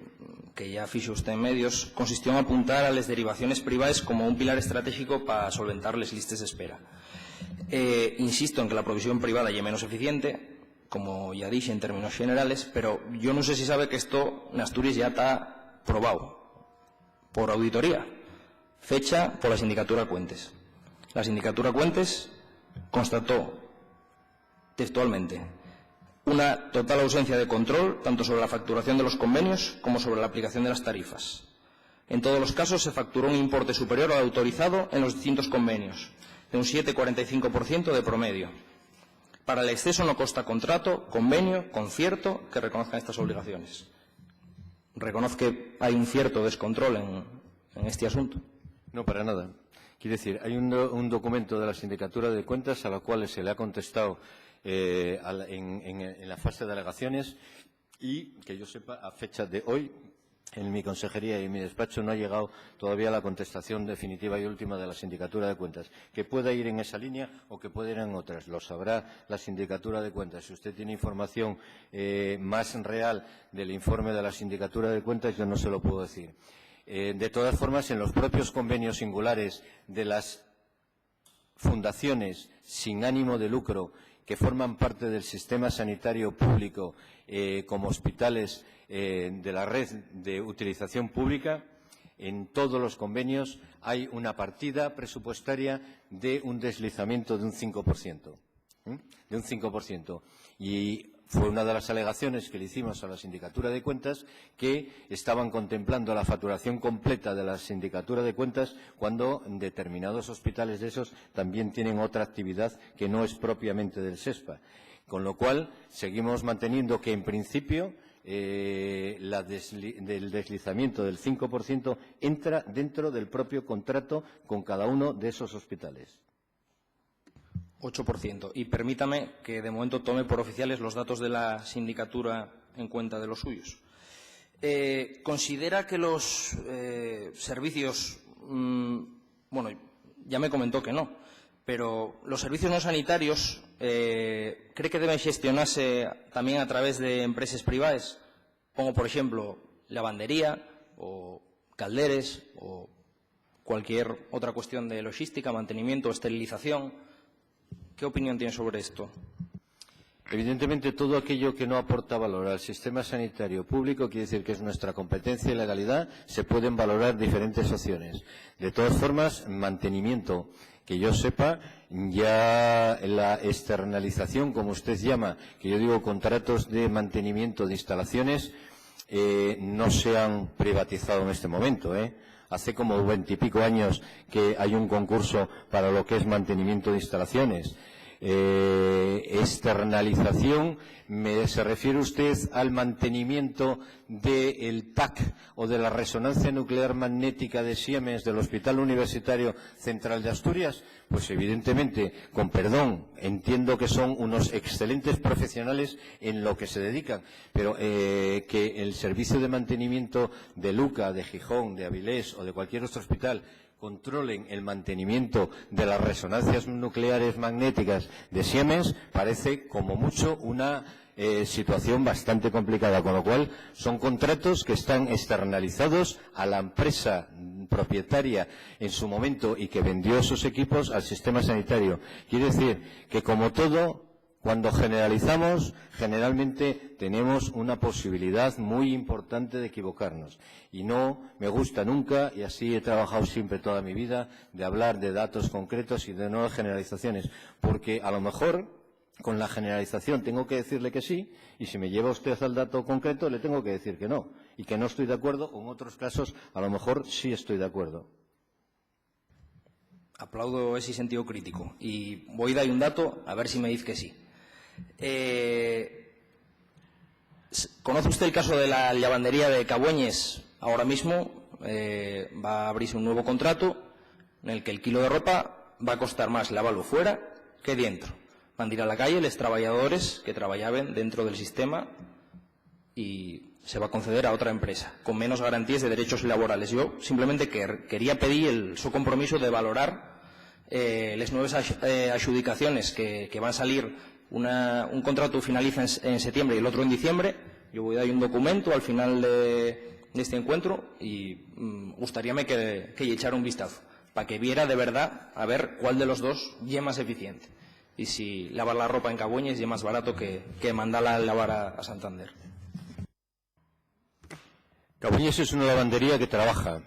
que ya fixo usté en medios, consistió en apuntar a les derivaciones privaes como un pilar estratégico pa solventar les listes d'espera. Eh, insisto en que la provisión privada ye menos eficiente, como ya dixe en términos xenerales, pero yo nun sé si sabe que esto n'Asturies ya ta probao por auditoría, fecha pola Sindicatura Cuentes. La Sindicatura Cuentes constató textualmente una total ausencia de control tanto sobre la facturación de los convenios como sobre la aplicación de las tarifas. En todos los casos se facturó un importe superior al autorizado en los distintos convenios, de un siete cuarenta y cinco por ciento de promedio. Para el exceso no consta contrato, convenio, concierto que reconozcan estas obligaciones. Reconoz que hai un cierto descontrol en, en este asunto. No, para nada. Quiere decir, hay un do-, un documento de la Sindicatura de Cuentas a la cual se le ha contestado, eh, a la, en, en, en la fase de alegaciones y, que yo sepa, a fecha de hoy, en mi consejería y en mi despacho no ha llegado todavía la contestación definitiva y última de la Sindicatura de Cuentas. Que pueda ir en esa línea o que pueda ir en otras. Lo sabrá la Sindicatura de Cuentas. Si usted tiene información, eh, más real del informe de la Sindicatura de Cuentas, yo no se lo puedo decir. Eh, de todas formas, en los propios convenios singulares de las fundaciones sin ánimo de lucro que forman parte del sistema sanitario público, eh, como hospitales, eh, de la red de utilización pública, en todos los convenios hay una partida presupuestaria de un deslizamiento de un cinco por ciento. ¿Mm? De un cinco por ciento. Y fue una de las alegaciones que le hicimos a la Sindicatura de Cuentas, que estaban contemplando la facturación completa de la Sindicatura de Cuentas cuando determinados hospitales de esos también tienen otra actividad que no es propiamente del SESPA. Con lo cual, seguimos manteniendo que, en principio, eh, la desli-, del deslizamiento del cinco por ciento entra dentro del propio contrato con cada uno de esos hospitales. Ocho por ciento. Y permítame que de momento tome por oficiales los datos de la sindicatura en cuenta de los suyos. Eh, ¿considera que los, eh, servicios, mm, bueno, ya me comentó que no, pero los servicios no sanitarios, eh, ¿cree que deben gestionarse también a través de empreses privadas? Pongo, por ejemplo, lavandería o calderes o cualquier otra cuestión de logística, mantenimiento, esterilización. ¿Qué opinión tiene sobre esto? Evidentemente, todo aquello que no aporta valor al sistema sanitario público, quiere decir que es nuestra competencia y legalidad, se pueden valorar diferentes opciones. De todas formas, mantenimiento, que yo sepa, ya la externalización, como usted llama, que yo digo contratos de mantenimiento de instalaciones, eh, no se han privatizado en este momento, ¿eh? Hace como veinte y pico años que hay un concurso para lo que es mantenimiento de instalaciones. Eh, externalización, me, ¿se refiere usted al mantenimiento del tac o de la resonancia nuclear magnética de Siemens del Hospital Universitario Central de Asturias? Pues evidentemente, con perdón, entiendo que son unos excelentes profesionales en lo que se dedican, pero, eh, que el servicio de mantenimiento de Luca, de Gijón, de Avilés o de cualquier otro hospital controlen el mantenimiento de las resonancias nucleares magnéticas de Siemens parece como mucho una, eh, situación bastante complicada, con lo cual son contratos que están externalizados a la empresa, mm, propietaria en su momento y que vendió esos equipos al sistema sanitario. Quiere decir que, como todo, cuando generalizamos, generalmente tenemos una posibilidad muy importante de equivocarnos. Y no me gusta nunca, y así he trabajado siempre toda mi vida, de hablar de datos concretos y de no generalizaciones, porque a lo mejor con la generalización tengo que decirle que sí, y si me lleva usted al dato concreto, le tengo que decir que no, y que no estoy de acuerdo, o en otros casos, a lo mejor sí estoy de acuerdo. Aplaudo ese sentido crítico y voi dar un dato a ver si me diz que sí. Eh, s-, ¿conoce usted el caso de la lavandería de Cabueñes? Ahora mismo, eh, va a abrirse un nuevo contrato en el que el kilo de ropa va a costar más lavarlo fuera que dentro. Van a ir a la calle les trabayadores que trabayaben dentro del sistema y se va a conceder a otra empresa, con menos garantías de derechos laborales. Yo simplemente quer-, quería pedir el, su compromiso de valorar, eh, les nueves ax-, eh, axudicaciones que, que van salir. Una, un contrato finaliza en s-, en setiembre y el otro en diciembre. Yo voi dar un documento al final de, de este encuentro y, mm, gustaríame que, que lle echara un vistazo, pa que viera de verdad a ver cuál de los dos ye más eficiente. Y si lavar la ropa en Cabueñes ye más barato que, que mandala a lavar a, a Santander. Cabueñes es una lavandería que trabaja,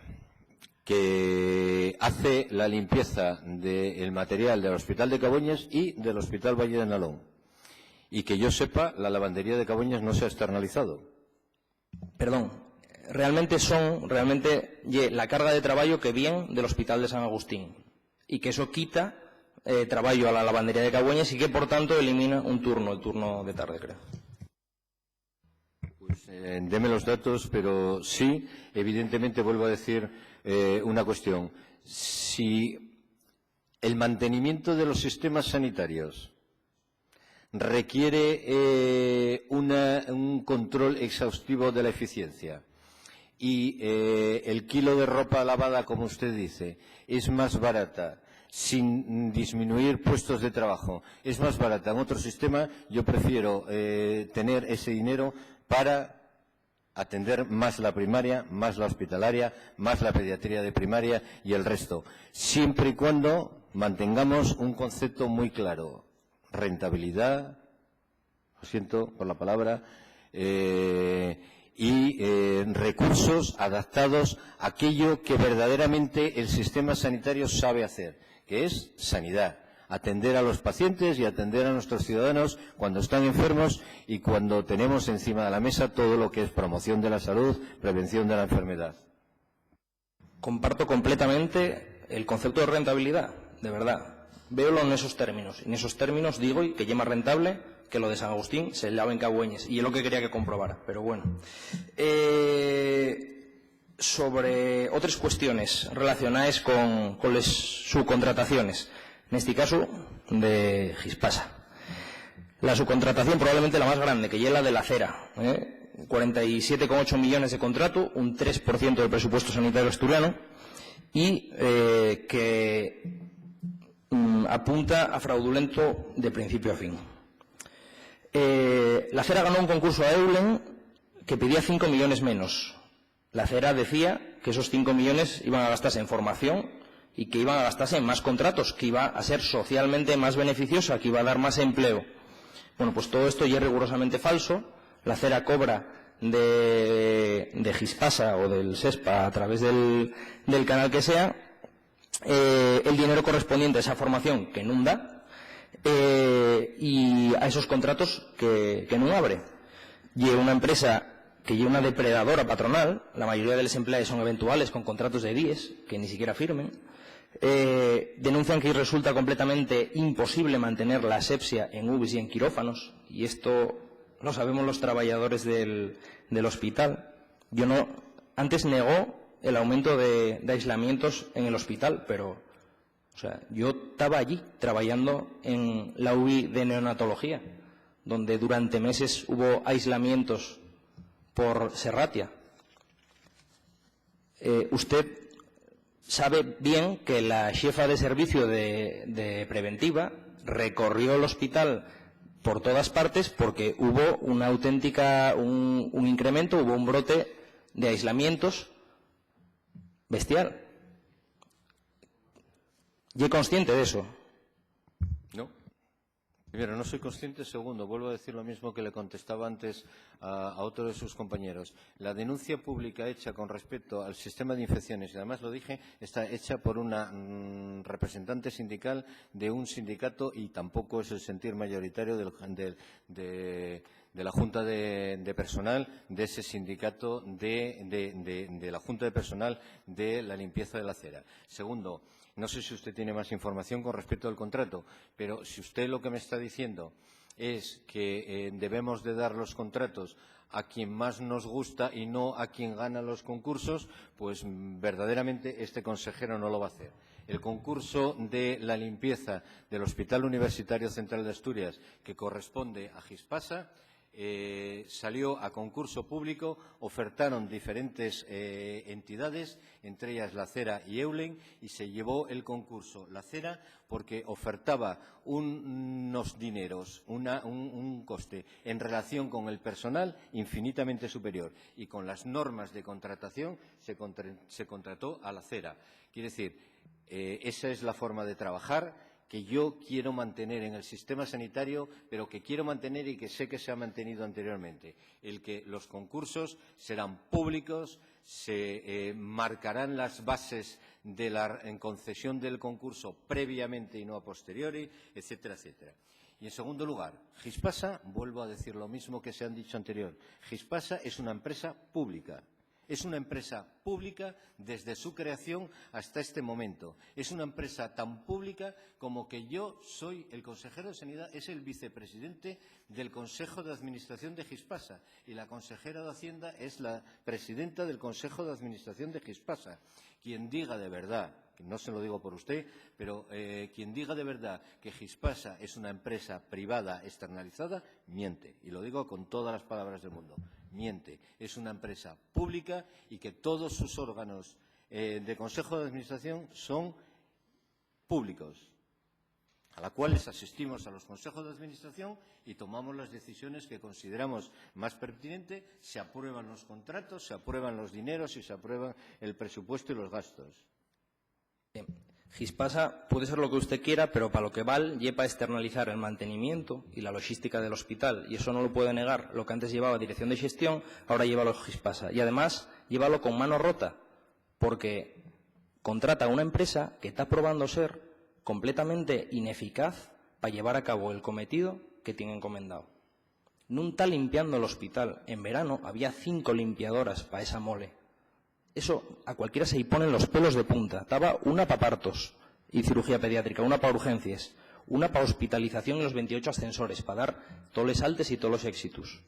que hace la limpieza del material del Hospital de Cabueñes y del Hospital Valle de Nalón. Y que yo sepa, la lavandería de Cabueñes no se ha externalizado. Perdón, realmente son, realmente ye la carga de trabayo que vien del Hospital de San Agustín y que eso quita, eh, trabayo a la lavandería de Cabueñes y que, por tanto, elimina un turno, el turno de tarde, creo. Pues, eh, deme los datos, pero sí, evidentemente, vuelvo a decir, eh, una cuestión. Si el mantenimiento de los sistemas sanitarios requiere, eh, una, un control exhaustivo de la eficiencia y, eh, el kilo de ropa lavada, como usted dice, es más barata sin disminuir puestos de trabajo, es más barata en otro sistema, yo prefiero, eh, tener ese dinero para atender más la primaria, más la hospitalaria, más la pediatría de primaria y el resto, siempre y cuando mantengamos un concepto muy claro: rentabilidad, lo siento por la palabra, eh, y, eh, recursos adaptados a aquello que verdaderamente el sistema sanitario sabe hacer, que es sanidad, atender a los pacientes y atender a nuestros ciudadanos cuando están enfermos y cuando tenemos encima de la mesa todo lo que es promoción de la salud, prevención de la enfermedad. Comparto completamente el concepto de rentabilidad, de verdad. Véolo nesos términos. Y nesos términos digo que ye más rentable que lo de San Agustín, se laven cabueñes, y es lo que quería que comprobara, pero bueno. Eh, sobre otras cuestiones relacionadas con, con les subcontrataciones, en este caso de Hispasa. La subcontratación probablemente la más grande, que ye la de la cera, ¿eh? Cuarenta y siete coma ocho millones de contrato, un tres por ciento del presupuesto sanitario asturiano, y, eh, que, mm, apunta a fraudulento de principio a fin. Eh, la cera ganó un concurso a Eulen que pedía cinco millones menos. La cera decía que esos cinco millones iban a gastarse en formación y que iban a gastarse en más contratos, que iba a ser socialmente más beneficiosa, que iba a dar más empleo. Bueno, pues todo esto ya es rigurosamente falso. La cera cobra de, de Hispasa o del Sespa a través del, del canal que sea, eh, el dinero correspondiente a esa formación que nun da, eh, y a esos contratos que, que nun abre. Ye una empresa que ye una depredadora patronal, la mayoría de les empleaes son eventuales, con contratos de díes, que ni siquiera firmen. Eh, denuncian que resulta completamente imposible mantener la asepsia en ubis y en quirófanos, y esto lo sabemos los trabayadores del, del hospital. Yo no, antes negó el aumento de, de aislamientos en el hospital, pero, o sea, yo taba allí trabayando en la uvi de neonatología, donde durante meses hubo aislamientos por serratia. Eh, usted sabe bien que la xefa de servicio de, de preventiva recorrió el hospital por todas partes porque hubo una auténtica, un, un incremento, hubo un brote de aislamientos bestial. ¿Ye consciente de eso? No. Primero, no soy consciente. Segundo, vuelvo a decir lo mismo que le contestaba antes a, a otro de sus compañeros. La denuncia pública hecha con respecto al sistema de infecciones, y además lo dije, está hecha por una, mm, representante sindical de un sindicato y tampoco es el sentir mayoritario del, del, de, de la Junta de, de Personal de ese sindicato de, de, de, de la Junta de Personal de la limpieza de la cera. Segundo, no sé si usted tiene más información con respecto al contrato, pero si usted lo que me está diciendo es que, eh, debemos de dar los contratos a quien más nos gusta y no a quien gana los concursos, pues, mm, verdaderamente este consejero no lo va a hacer. El concurso de la limpieza del Hospital Universitario Central de Asturias, que corresponde a Hispasa, eh, salió a concurso público, ofertaron diferentes, eh, entidades, entre ellas la cera y Eulen, y se llevó el concurso la cera porque ofertaba un-, unos dineros, una, un, un coste en relación con el personal infinitamente superior, y con las normas de contratación se contra-, se contrató a la cera. Quiere decir, eh, esa es la forma de trabajar que yo quiero mantener en el sistema sanitario, pero que quiero mantener y que sé que se ha mantenido anteriormente, el que los concursos serán públicos, se, eh, marcarán las bases de la, en concesión del concurso previamente y no a posteriori, etcétera, etcétera. Y en segundo lugar, Hispasa, vuelvo a decir lo mismo que se han dicho anterior, Hispasa es una empresa pública. Es una empresa pública desde su creación hasta este momento. Es una empresa tan pública como que yo soy el consejero de Sanidad, es el vicepresidente del Consejo de Administración de Hispasa, y la consejera de Hacienda es la presidenta del Consejo de Administración de Hispasa. Quien diga de verdad, que no se lo digo por usted, pero, eh, quien diga de verdad que Hispasa es una empresa privada externalizada, miente. Y lo digo con todas las palabras del mundo. Miente. Es una empresa pública y que todos sus órganos, eh, de Consejo de Administración son públicos, a la cual les asistimos a los consejos de administración y tomamos las decisiones que consideramos más pertinentes, se aprueban los contratos, se aprueban los dineros y se aprueban el presupuesto y los gastos. Bien, Hispasa puede ser lo que usted quiera, pero pa lo que val ye pa externalizar el mantenimiento y la logística del hospital, y eso no lo puede negar. Lo que antes llevaba Dirección de Xestión, ahora llévalo Hispasa. Y además, llévalo con mano rota, porque contrata a una empresa que ta probando ser completamente ineficaz pa llevar a cabo el cometido que tien encomendao. Nun ta limpiando l'hospital. En verano había cinco limpiadoras pa esa mole. Eso a cualquiera se-y ponen los pelos de punta. Taba una pa partos y cirugía pediátrica, una pa urgencies, Una pa hospitalización y los veintiocho ascensores, pa dar toles altes y tolos éxitos.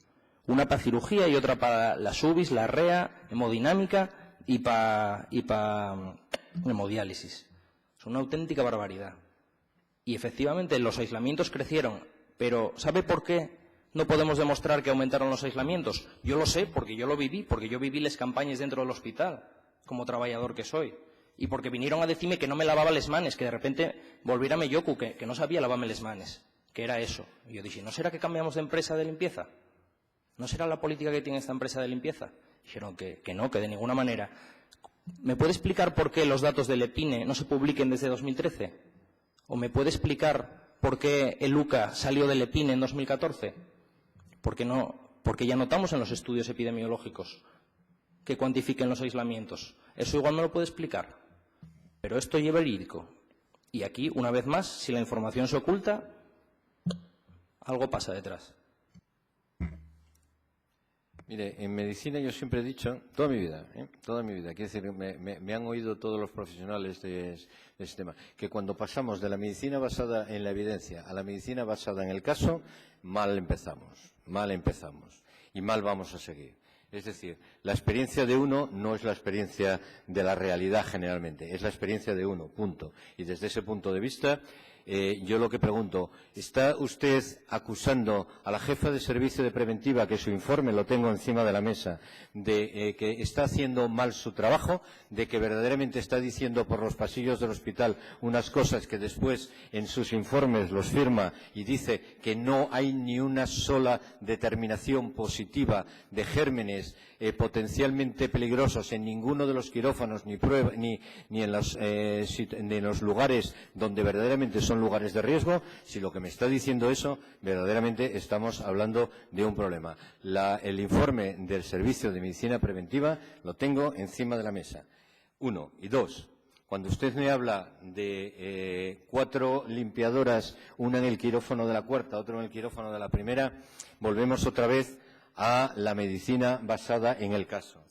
Una pa cirugía y otra pa la subis, la rea, hemodinámica y pa, y pa, mm, hemodiálisis. Son una auténtica barbaridad. Y efectivamente, los aislamientos crecieron, pero ¿sabe por qué no podemos demostrar que aumentaron los aislamientos? Yo lo sé, porque yo lo viví, porque yo viví les campañes dentro del hospital, como trabayador que soy. Y porque vinieron a decime que no me lavaba les manes, que de repente volviérame llocu, que, que no sabía lavarme les manes, que era eso. Y yo dije, ¿no será que cambiamos de empresa de limpieza? ¿No será la política que tiene esta empresa de limpieza? Dijeron que, que no, que de ninguna manera. ¿Me puede explicar por qué los datos del EPINE no se publiquen desde dos mil trece? ¿O me puede explicar por qué el UCA salió del EPINE en dos mil catorce? ¿Por qué no? Porque ya notamos en los estudios epidemiológicos que cuantifiquen los aislamientos. Eso igual me lo puede explicar. Pero esto es verídico. Y aquí, una vez más, si la información se oculta, algo pasa detrás. Mire, en medicina yo siempre he dicho, toda mi vida, ¿eh? Toda mi vida, quiero decir, me, me- me han oído todos los profesionales de, de este tema, que cuando pasamos de la medicina basada en la evidencia a la medicina basada en el caso, mal empezamos, mal empezamos y mal vamos a seguir. Es decir, la experiencia de uno no es la experiencia de la realidad generalmente, es la experiencia de uno, punto. Y desde ese punto de vista, eh, yo lo que pregunto, ¿está usted acusando a la jefa de servicio de preventiva, que su informe lo tengo encima de la mesa, de eh, que está haciendo mal su trabajo, de que verdaderamente está diciendo por los pasillos del hospital unas cosas que después en sus informes los firma y dice que no hay ni una sola determinación positiva de gérmenes eh, potencialmente peligrosos en ninguno de los quirófanos ni, prueba- ni, ni en los, eh, sit- ni en los lugares donde verdaderamente son lugares de riesgo? Si lo que me está diciendo eso, verdaderamente estamos hablando de un problema. La- el informe del Servicio de Medicina Preventiva lo tengo encima de la mesa. Uno. Y dos, cuando usted me habla de eh, cuatro limpiadoras, una en el quirófano de la cuarta, otra en el quirófano de la primera, volvemos otra vez a la medicina basada en el caso.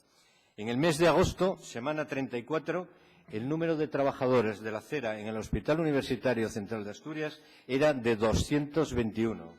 En el mes de agosto, semana treinta y cuatro, el número de trabajadores de la acera en el Hospital Universitario Central de Asturias era de doscientos veintiuno.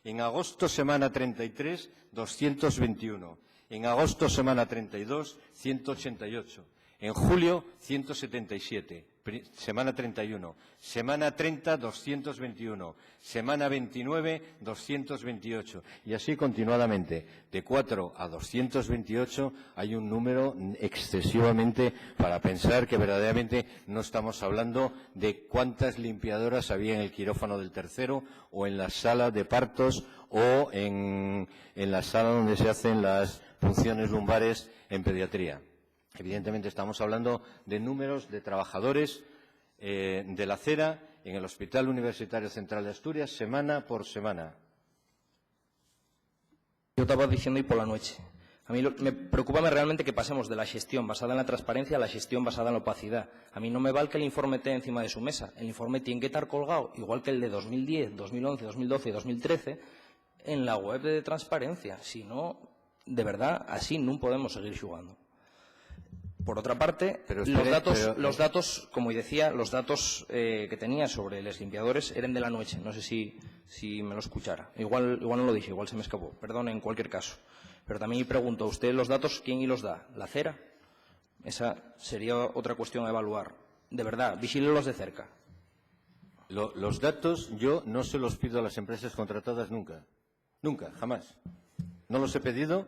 En agosto, semana treinta y tres, doscientos veintiuno. En agosto, semana treinta y dos, ciento ochenta y ocho. En julio, ciento setenta y siete. Pri- Semana treinta y uno. Semana treinta, doscientos veintiuno. Semana veintinueve, doscientos veintiocho. Y así continuadamente. De cuatro a doscientos veintiocho hay un número excesivamente para pensar que verdaderamente no estamos hablando de cuántas limpiadoras había en el quirófano del tercero o en la sala de partos o en, en la sala donde se hacen las punciones lumbares en pediatría. Evidentemente estamos hablando de números de trabajadores eh, de la acera en el Hospital Universitario Central de Asturias semana por semana. Yo estaba diciendo y por la noche. A mí lo- me preocupa realmente que pasemos de la gestión basada en la transparencia a la gestión basada en la opacidad. A mí no me val que el informe esté encima de su mesa. El informe tiene que estar colgado, igual que el de dos mil diez, dos mil once, dos mil doce, dos mil trece, en la web de transparencia. Si no, de verdad, así no podemos seguir jugando. Por otra parte, Pero los espere, datos, pero- los datos, como decía, los datos eh, que tenía sobre los limpiadores eran de la noche. No sé si, si me lo escuchara. Igual, igual no lo dije, igual se me escapó. Perdón, en cualquier caso. Pero también pregunto, ¿usted los datos quién y los da? ¿La acera? Esa sería otra cuestión a evaluar. De verdad, vigílelos de cerca. Lo- los datos yo no se los pido a las empresas contratadas nunca. Nunca, jamás. No los he pedido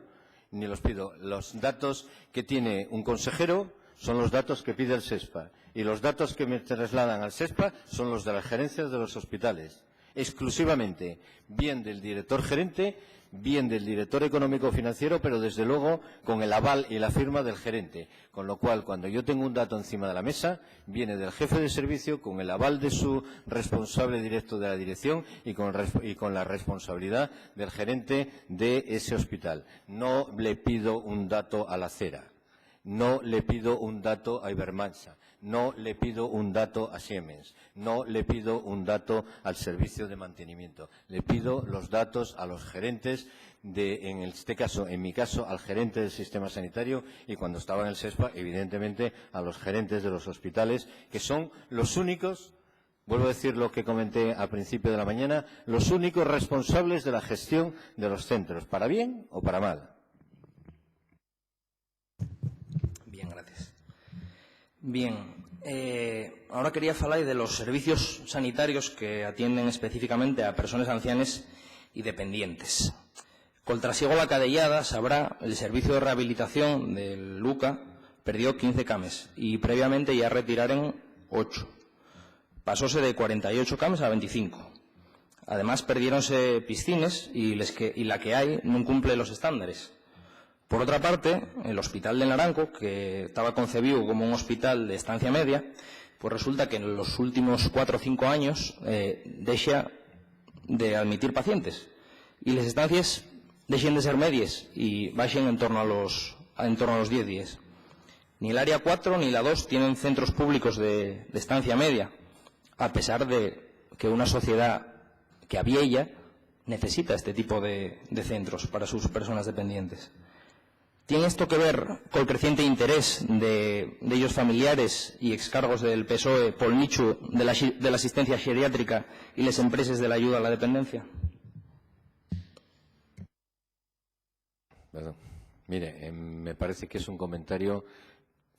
ni los pido. Los datos que tiene un consejero son los datos que pide el SESPA. Y los datos que me trasladan al SESPA son los de las gerencias de los hospitales. Exclusivamente, bien del director gerente, bien del director económico financiero, pero desde luego con el aval y la firma del gerente. Con lo cual, cuando yo tengo un dato encima de la mesa, viene del jefe de servicio con el aval de su responsable directo de la dirección y con, el resp- y con la responsabilidad del gerente de ese hospital. No le pido un dato a la acera. No le pido un dato a Ibermansa, no le pido un dato a Siemens, no le pido un dato al servicio de mantenimiento. Le pido los datos a los gerentes de, en este caso, en mi caso, al gerente del sistema sanitario y cuando estaba en el SESPA, evidentemente, a los gerentes de los hospitales, que son los únicos Vuelvo a decir lo que comenté al principio de la mañana, los únicos responsables de la gestión de los centros, para bien o para mal. Bien, gracias. Bien, eh, ahora quería falar de los servicios sanitarios que atienden específicamente a personas ancianas y dependientes. Col trasiego a la Cadellada, sabrá, el servicio de rehabilitación del Luca perdió quince cames y previamente ya retiraren ocho. Pasóse de cuarenta y ocho cames a veinticinco. Además, perdiéronse piscines y, les que, y la que hai nun cumple los estándares. Por otra parte, el Hospital de Naranco, que taba concebíu como un hospital de estancia media, pues resulta que en los últimos cuatro o cinco años, eh, dexa de admitir pacientes y les estancias dexen de ser medias y baxen en torno a los, en torno a los diez días. Ni el área cuatro ni la dos tienen centros públicos de, de estancia media, a pesar de que una sociedad que aviella necesita este tipo de, de centros para sus personas dependientes. ¿Tien esto que ver col creciente interés de, dellos familiares y excargos del PSOE pol nichu de la xi-, de la asistencia xeriátrica y les empreses de la ayuda a la dependencia? Perdón. Mire, eh, me parece que es un comentario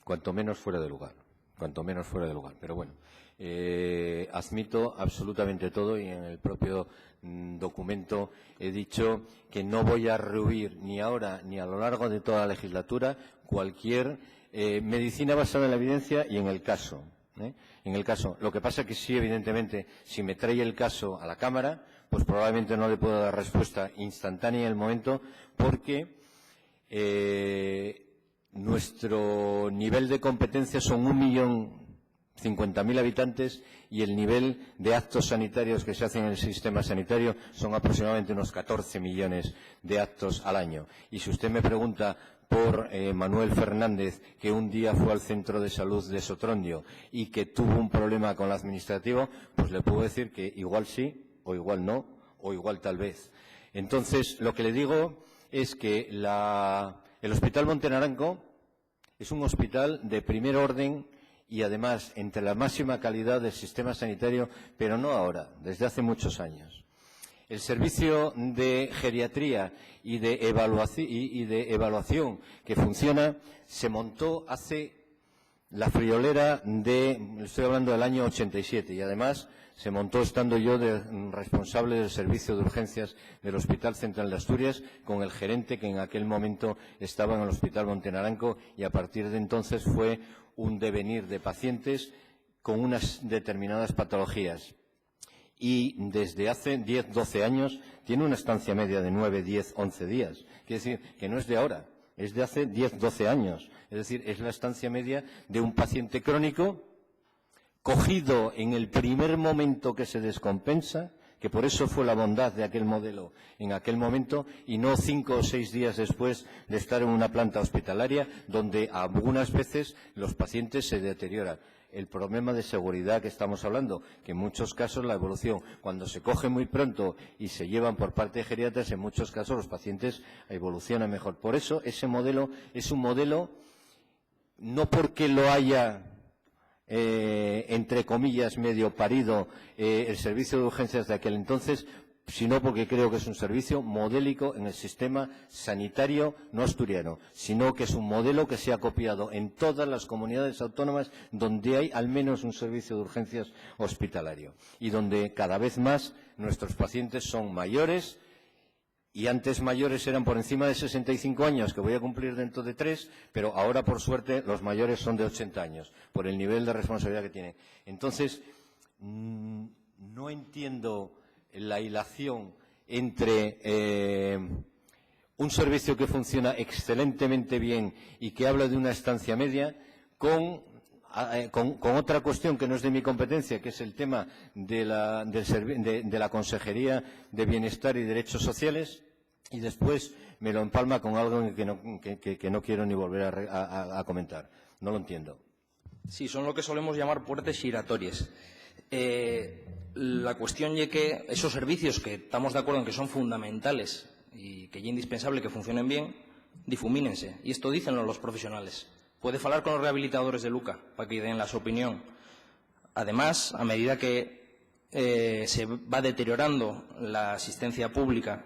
cuanto menos fuera de lugar, cuanto menos fuera de lugar. Pero bueno, eh, admito absolutamente todo y en el propio, mm, documento he dicho que no voy a rehuir ni ahora ni a lo largo de toda la legislatura cualquier, eh, medicina basada en la evidencia y en el caso, ¿eh? En el caso. Lo que pasa que sí, evidentemente, si me trae el caso a la Cámara, pues probablemente no le puedo dar respuesta instantánea en el momento porque, eh, nuestro nivel de competencia son un millón cincuenta mil habitantes y el nivel de actos sanitarios que se hacen en el sistema sanitario son aproximadamente unos catorce millones de actos al año. Y si usted me pregunta por, eh, Manuel Fernández, que un día fue al centro de salud de Sotrondio y que tuvo un problema con lo administrativo, pues le puedo decir que igual sí, o igual no, o igual tal vez. Entonces, lo que le digo es que la, el Hospital Monte Naranco es un hospital de primer orden y, además, entre la máxima calidad del sistema sanitario, pero no ahora, desde hace muchos años. El servicio de geriatría y de evaluaci-, y, y de evaluación que funciona se montó hace la friolera de, estoy hablando del año ochenta y siete, y además se montó estando yo de, mm, responsable del servicio de urgencias del Hospital Central de Asturias con el gerente que en aquel momento estaba en el Hospital Monte Naranco, y a partir de entonces fue un devenir de pacientes con unas determinadas patologías. Y desde hace diez, doce años tiene una estancia media de nueve, diez, once días. Quiere decir que no es de ahora, es de hace diez, doce años. Es decir, es la estancia media de un paciente crónico cogido en el primer momento que se descompensa, que por eso fue la bondad de aquel modelo en aquel momento, y no cinco o seis días después de estar en una planta hospitalaria, donde algunas veces los pacientes se deterioran. El problema de seguridad que estamos hablando, que en muchos casos la evolución, cuando se coge muy pronto y se llevan por parte de geriatras, en muchos casos los pacientes evolucionan mejor. Por eso ese modelo es un modelo, no porque lo haya, eh, entre comillas, medio parido, eh, el servicio de urgencias de aquel entonces, sino porque creo que es un servicio modélico en el sistema sanitario no asturiano, sino que es un modelo que se ha copiado en todas las comunidades autónomas donde hay al menos un servicio de urgencias hospitalario y donde cada vez más nuestros pacientes son mayores, y antes mayores eran por encima de sesenta y cinco años, que voy a cumplir dentro de tres, pero ahora, por suerte, los mayores son de ochenta años, por el nivel de responsabilidad que tienen. Entonces, mm, no entiendo la hilación entre, eh, un servicio que funciona excelentemente bien y que habla de una estancia media con, a, eh, con, con otra cuestión que no es de mi competencia, que es el tema de la, del servi-, de, de la Consejería de Bienestar y Derechos Sociales, y después me lo empalma con algo que no, que, que, que no quiero ni volver a re-, a, a, a comentar. No lo entiendo. Sí, son lo que solemos llamar puertes xiratories. Eh, la cuestión ye que esos servicios que tamos d'acuerdu en que son fundamentales y que ye indispensable que funcionen bien, difumínense. Y esto dícenlo los profesionales. Puede falar con los rehabilitadores de Luca pa que den la so opinión. Además, a medida que eh, se va deteriorando la asistencia pública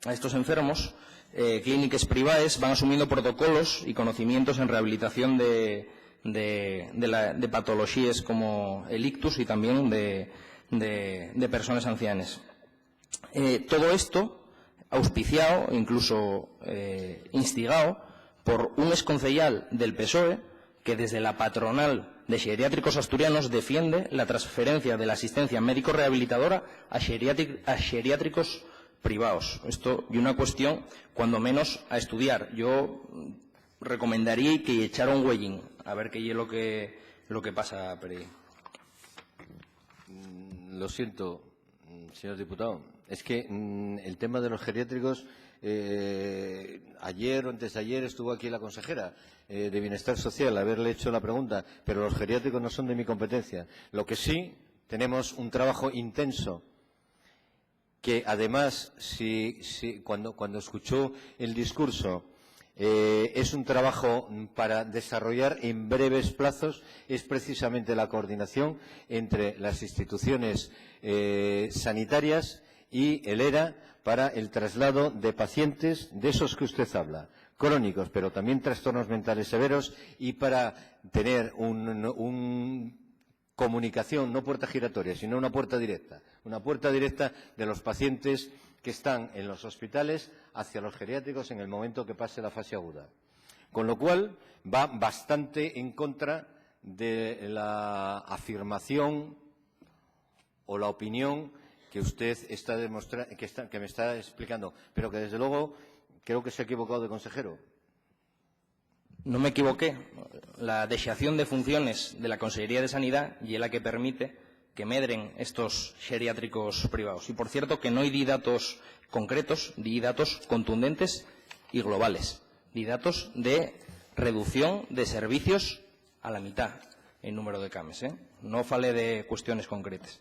a estos enfermos, eh, clíniques privaes van asumiendo protocolos y conocimientos en rehabilitación de, de, de la, de patoloxíes como el ictus y también de, de, de personas ancianes. Eh, todo esto auspiciado, incluso eh, instigado por un exconceyal del PSOE que desde la patronal de xeriátricos asturianos defiende la transferencia de la asistencia médico-rehabilitadora a xeriátric- a xeriátricos privaos. Esto y una cuestión, cuando menos, a estudiar. Yo recomendaría que echara un güeyín a ver qué es lo que, lo que pasa por ahí. Mm, Lo siento, mm, señor diputado. Es que mm, el tema de los geriátricos, eh, ayer o antes de ayer estuvo aquí la consejera eh, de Bienestar Social, haberle hecho la pregunta, pero los geriátricos no son de mi competencia. Lo que sí, tenemos un trabajo intenso que además, si, si- cuando, cuando escuchó el discurso, eh, es un trabajo para desarrollar en breves plazos, es precisamente la coordinación entre las instituciones eh, sanitarias y el ERA para el traslado de pacientes de esos que usted habla, crónicos, pero también trastornos mentales severos, y para tener un, un comunicación, no puerta giratoria, sino una puerta directa, una puerta directa de los pacientes que están en los hospitales hacia los geriátricos en el momento que pase la fase aguda. Con lo cual, va bastante en contra de la afirmación o la opinión que usted está demostra- que, está- que me está explicando, pero que desde luego creo que se ha equivocado de consejero. No me equivoqué. La dexación de funciones de la Consellería de Sanidá y es la que permite que medren estos xeriátricos privados. Y por cierto que no di datos concretos, di datos contundentes y globales. Di datos de reducción de servicios a la mitad en número de cames, ¿eh? No falé de cuestiones concretas.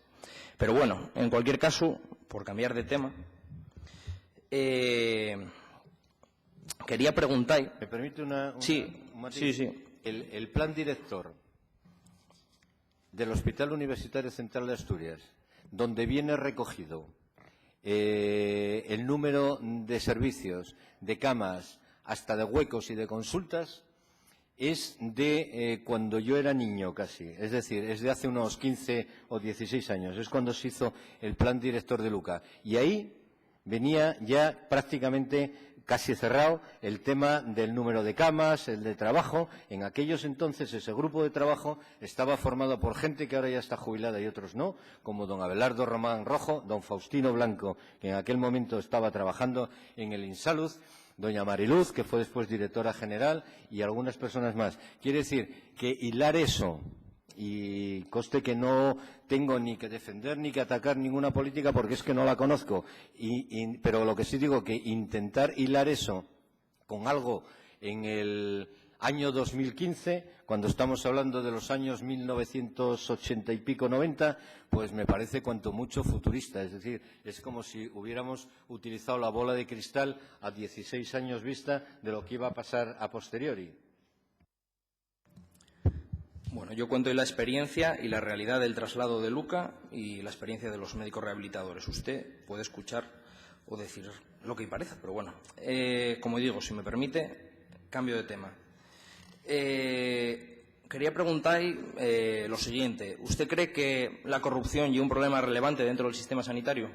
Pero bueno, en cualquier caso, por cambiar de tema, eh, quería preguntar. ¿Me permite una, una- Sí, un matiz? Sí, sí. El, el plan director del Hospital Universitario Central de Asturias, donde viene recogido eh, el número de servicios, de camas, hasta de huecos y de consultas, es de eh, cuando yo era niño casi, es decir, es de hace unos quince o dieciséis años, es cuando se hizo el plan director de Luca. Y ahí venía ya prácticamente casi cerrado el tema del número de camas, el de trabajo. En aquellos entonces ese grupo de trabajo estaba formado por gente que ahora ya está jubilada y otros no, como don Abelardo Román Rojo, don Faustino Blanco, que en aquel momento estaba trabajando en el Insalud, doña Mariluz, que fue después directora general, y algunas personas más. Quiere decir que hilar eso, y conste que no tengo ni que defender ni que atacar ninguna política porque es que no la conozco, y- y- pero lo que sí digo que intentar hilar eso con algo en el año dos mil quince, cuando estamos hablando de los años mil novecientos ochenta y pico, noventa, pues me parece cuanto mucho futurista. Es decir, es como si hubiéramos utilizado la bola de cristal a dieciséis años vista de lo que iba a pasar a posteriori. Bueno, yo cuento la experiencia y la realidad del traslado de Luca y la experiencia de los médicos rehabilitadores. Usted puede escuchar o decir lo que le parezca, pero bueno, eh, como digo, si me permite, cambio de tema. Eh, quería preguntar eh, lo siguiente. ¿Usted cree que la corrupción es un problema relevante dentro del sistema sanitario?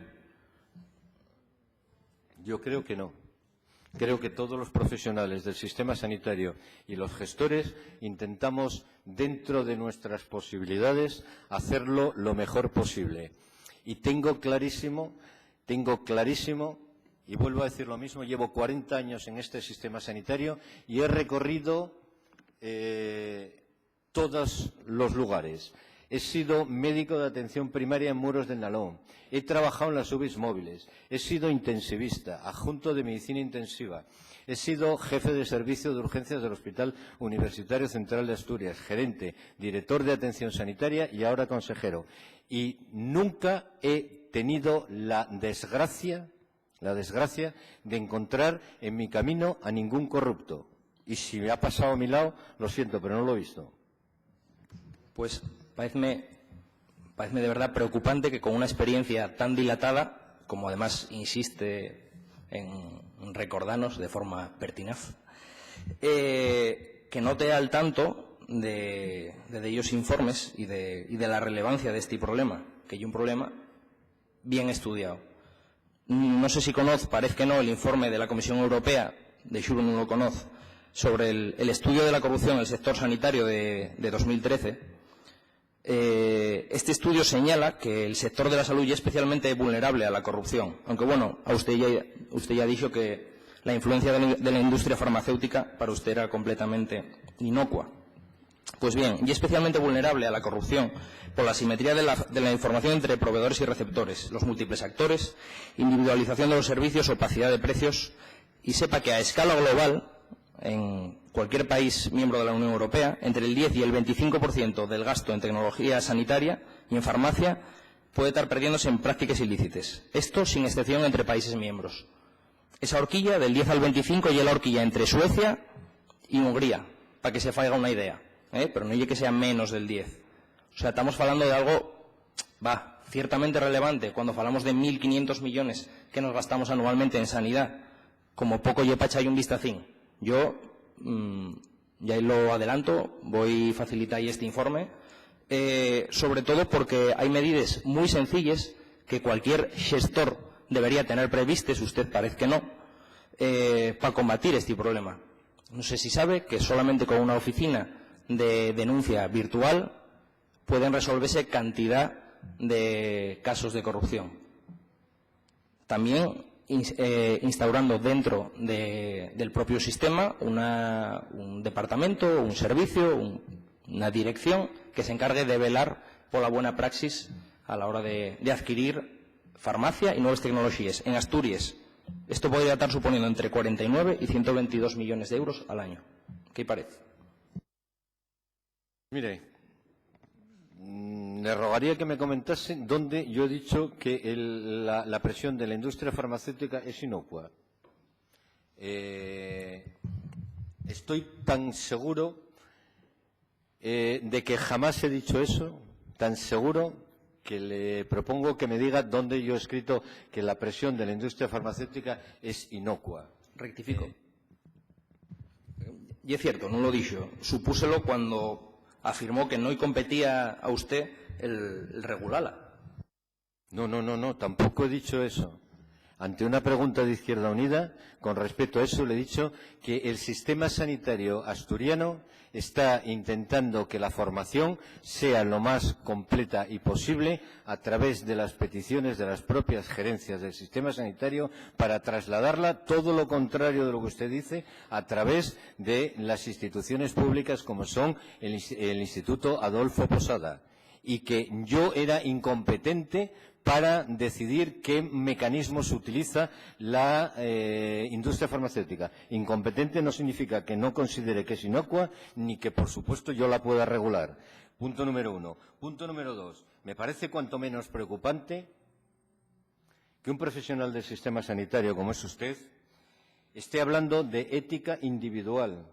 Yo creo que no. Creo que todos los profesionales del sistema sanitario y los gestores intentamos, dentro de nuestras posibilidades, hacerlo lo mejor posible. Y tengo clarísimo, tengo clarísimo, y vuelvo a decir lo mismo, llevo cuarenta años en este sistema sanitario y he recorrido eh, todos los lugares. He sido médico de atención primaria en Muros de Nalón. He trabajado en las UBIs móviles. He sido intensivista, adjunto de medicina intensiva. He sido jefe de servicio de urgencias del Hospital Universitario Central de Asturias, gerente, director de atención sanitaria y ahora consejero. Y nunca he tenido la desgracia, la desgracia de encontrar en mi camino a ningún corrupto. Y si me ha pasado a mi lado, lo siento, pero no lo he visto. Pues paézme Paezme de verdá preocupante que con una experiencia tan dilatada, como además insiste en recordanos de forma pertinaz, eh, que no tea al tanto de, de dellos informes y de, y de la relevancia de este problema, que ye un problema bien estudiao. No sé si conoz, parez que no, el informe de la Comisión Europea, de xuru nun lo conoz, sobre el, el estudio de la corrupción en el sector sanitario de, de dos mil trece. Eh, este estudio señala que el sector de la salud ye especialmente vulnerable a la corrupción, aunque, bueno, a usté ya, usté ya dixo que la influencia de la, de la industria farmacéutica para usté era completamente inocua. Pues bien, ye especialmente vulnerable a la corrupción por la asimetría de la, de la información entre proveedores y receptores, los múltiples actores, individualización de los servicios, opacidá de precios, y sepa que a escala global, en cualquier país miembro de la Unión Europea, entre el diez y el veinticinco por ciento del gasto en tecnología sanitaria y en farmacia puede tar perdiéndose en práctiques ilícites. Esto sin excepción entre países miembros. Esa horquilla, del diez al veinticinco, ye la horquilla entre Suecia y Hungría, pa que se faiga una idea, ¿eh? Pero no ye que sea menos del diez. O sea, tamos falando de algo, va, ciertamente relevante cuando falamos de mil quinientos millones que nos gastamos anualmente en sanidá. Como poco ye pa echar un vistacín. Yo, mm, ya lo adelanto, voi facilitar este informe, eh, sobre todo porque hai medides mui sencilles que cualquier xestor debería tener previstes, usté parez que no, eh, pa combatir este problema. No sé si sabe que solamente con una oficina de denuncia virtual pueden resolverse cantidá de casos de corrupción. Tamién ins-, eh, instaurando dentro de, del propio sistema una, un departamento, un servicio, un, una dirección que se encargue de velar pola buena praxis a la hora de, de adquirir farmacia y nueves tecnoloxíes. En Asturies, esto podría tar suponiendo entre cuarenta y nueve y ciento veintidós millones d'euros al año. ¿Qué parece? Mire, mm, le rogaría que me comentase dónde yo he dicho que el, la, la presión de la industria farmacéutica es inocua. Eh, estoy tan seguro, eh, de que jamás he dicho eso, tan seguro que le propongo que me diga dónde yo he escrito que la presión de la industria farmacéutica es inocua. Rectifico. Eh, Y es cierto, nun lo dixo. Supúselo cuando afirmó que no-y competía a usté el, el regulala. No, no, no, no, tampoco he dicho eso. Ante una pregunta de Izquierda Unida, con respecto a eso, le he dicho que el sistema sanitario asturiano está intentando que la formación sea lo más completa y posible a través de las peticiones de las propias gerencias del sistema sanitario para trasladarla, todo lo contrario de lo que usted dice, a través de las instituciones públicas como son el ins-, el Instituto Adolfo Posada, y que yo era incompetente para decidir qué mecanismos utiliza la, eh, industria farmacéutica. Incompetente no significa que no considere que es inocua, ni que, por supuesto, yo la pueda regular. Punto número uno. Punto número dos. Me parece cuanto menos preocupante que un profesional del sistema sanitario como es usted esté hablando de ética individual,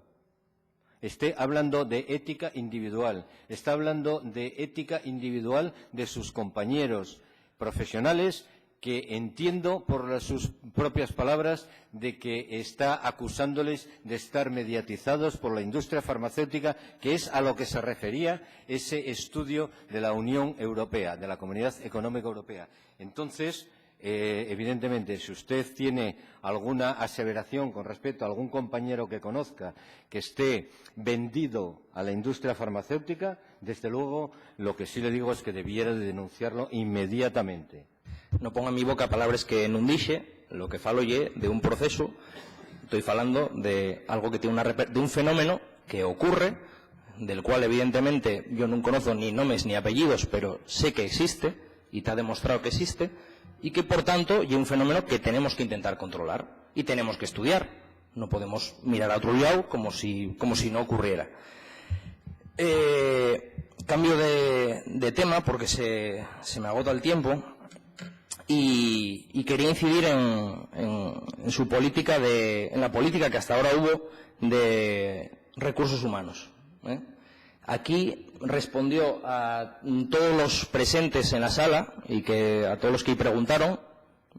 esté hablando de ética individual, está hablando de ética individual de sus compañeros profesionales, que entiendo por las, sus propias palabras de que está acusándoles de estar mediatizados por la industria farmacéutica, que es a lo que se refería ese estudio de la Unión Europea, de la Comunidad Económica Europea. Entonces, eh, evidentemente, si usted tiene alguna aseveración con respecto a algún compañero que conozca que esté vendido a la industria farmacéutica, desde luego, lo que sí le digo es que debiera de denunciarlo inmediatamente. No ponga en mi boca palabres que nun dixe, lo que falo ye de un procesu, toi falando de algo que tiene una reper-, de un fenómeno que ocurre, del cual, evidentemente, yo nun conozo ni nomes ni apellidos, pero sé que existe, y ta demostrao que existe, y que, por tanto, ye un fenómeno que tenemos que intentar controlar y tenemos que estudiar. No podemos mirar a otru llau como si, como si no ocurriera. Eh, cambio de, de tema porque se, se me agota el tiempo y, y quería incidir en, en, en su política de, en la política que hasta ahora hubo de recursos humanos, ¿eh? Aquí respondió a todos los presentes en la sala y que a todos los que preguntaron.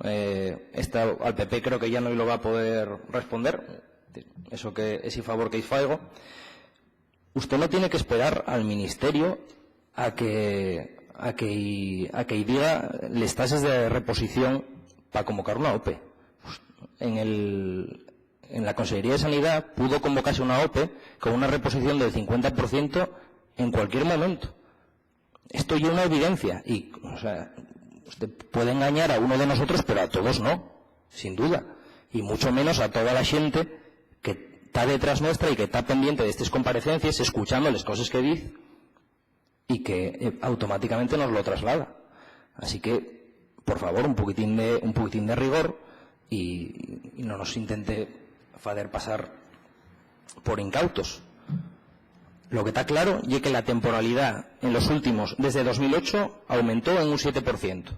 Eh, esta, al P P creo que ya no lo va a poder responder. Eso que ese favor que faigo. Usted no tiene que esperar al ministerio a que, a que, a que diga les tases de reposición para convocar una OPE. En el, en la Consejería de Sanidad pudo convocarse una OPE con una reposición del cincuenta por ciento en cualquier momento. Esto es una evidencia. Y, o sea, usted puede engañar a uno de nosotros, pero a todos no, sin duda. Y mucho menos a toda la gente que está detrás nuestra y que está pendiente de estas comparecencias, escuchando las cosas que dice y que, eh, automáticamente nos lo traslada. Así que, por favor, un poquitín de, un poquitín de rigor y, y no nos intente fader pasar por incautos. Lo que está claro es que la temporalidad en los últimos, desde dos mil ocho, aumentó en un siete por ciento.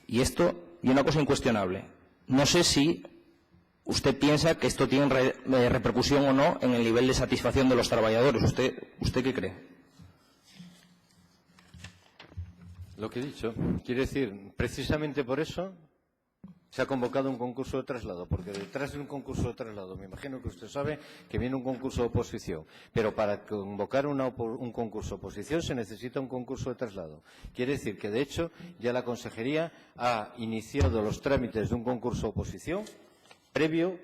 Y esto es una cosa incuestionable. No sé si usted piensa que esto tiene re-, eh, repercusión o no en el nivel de satisfacción de los trabajadores. ¿Usted, usted qué cree? Lo que he dicho, quiere decir, precisamente por eso se ha convocado un concurso de traslado, porque detrás de un concurso de traslado, me imagino que usted sabe que viene un concurso de oposición, pero para convocar una opo-, un concurso de oposición se necesita un concurso de traslado. Quiere decir que, de hecho, ya la Consejería ha iniciado los trámites de un concurso de oposición previo,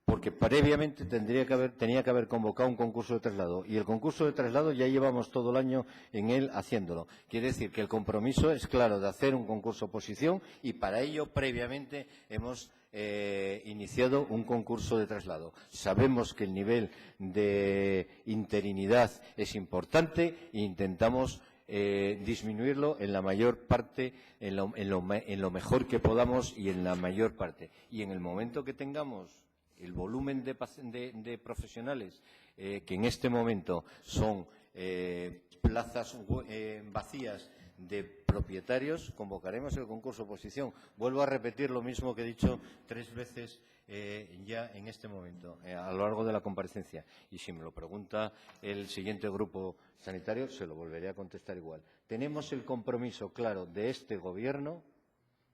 porque previamente tendría que haber, tenía que haber convocado un concurso de traslado, y el concurso de traslado ya llevamos todo el año en él haciéndolo. Quiere decir que el compromiso es claro de hacer un concurso de oposición, y para ello previamente hemos, eh, iniciado un concurso de traslado. Sabemos que el nivel de interinidad es importante e intentamos, eh, disminuirlo en la mayor parte, en lo, en lo me-, en lo mejor que podamos y en la mayor parte. Y en el momento que tengamos el volumen de pac-, de, de profesionales, eh, que en este momento son, eh, plazas, eh, vacías de propietarios, convocaremos el concurso de oposición. Vuelvo a repetir lo mismo que he dicho tres veces, eh, ya en este momento, eh, a lo largo de la comparecencia. Y si me lo pregunta el siguiente grupo sanitario, se lo volveré a contestar igual. Tenemos el compromiso claro de este gobierno,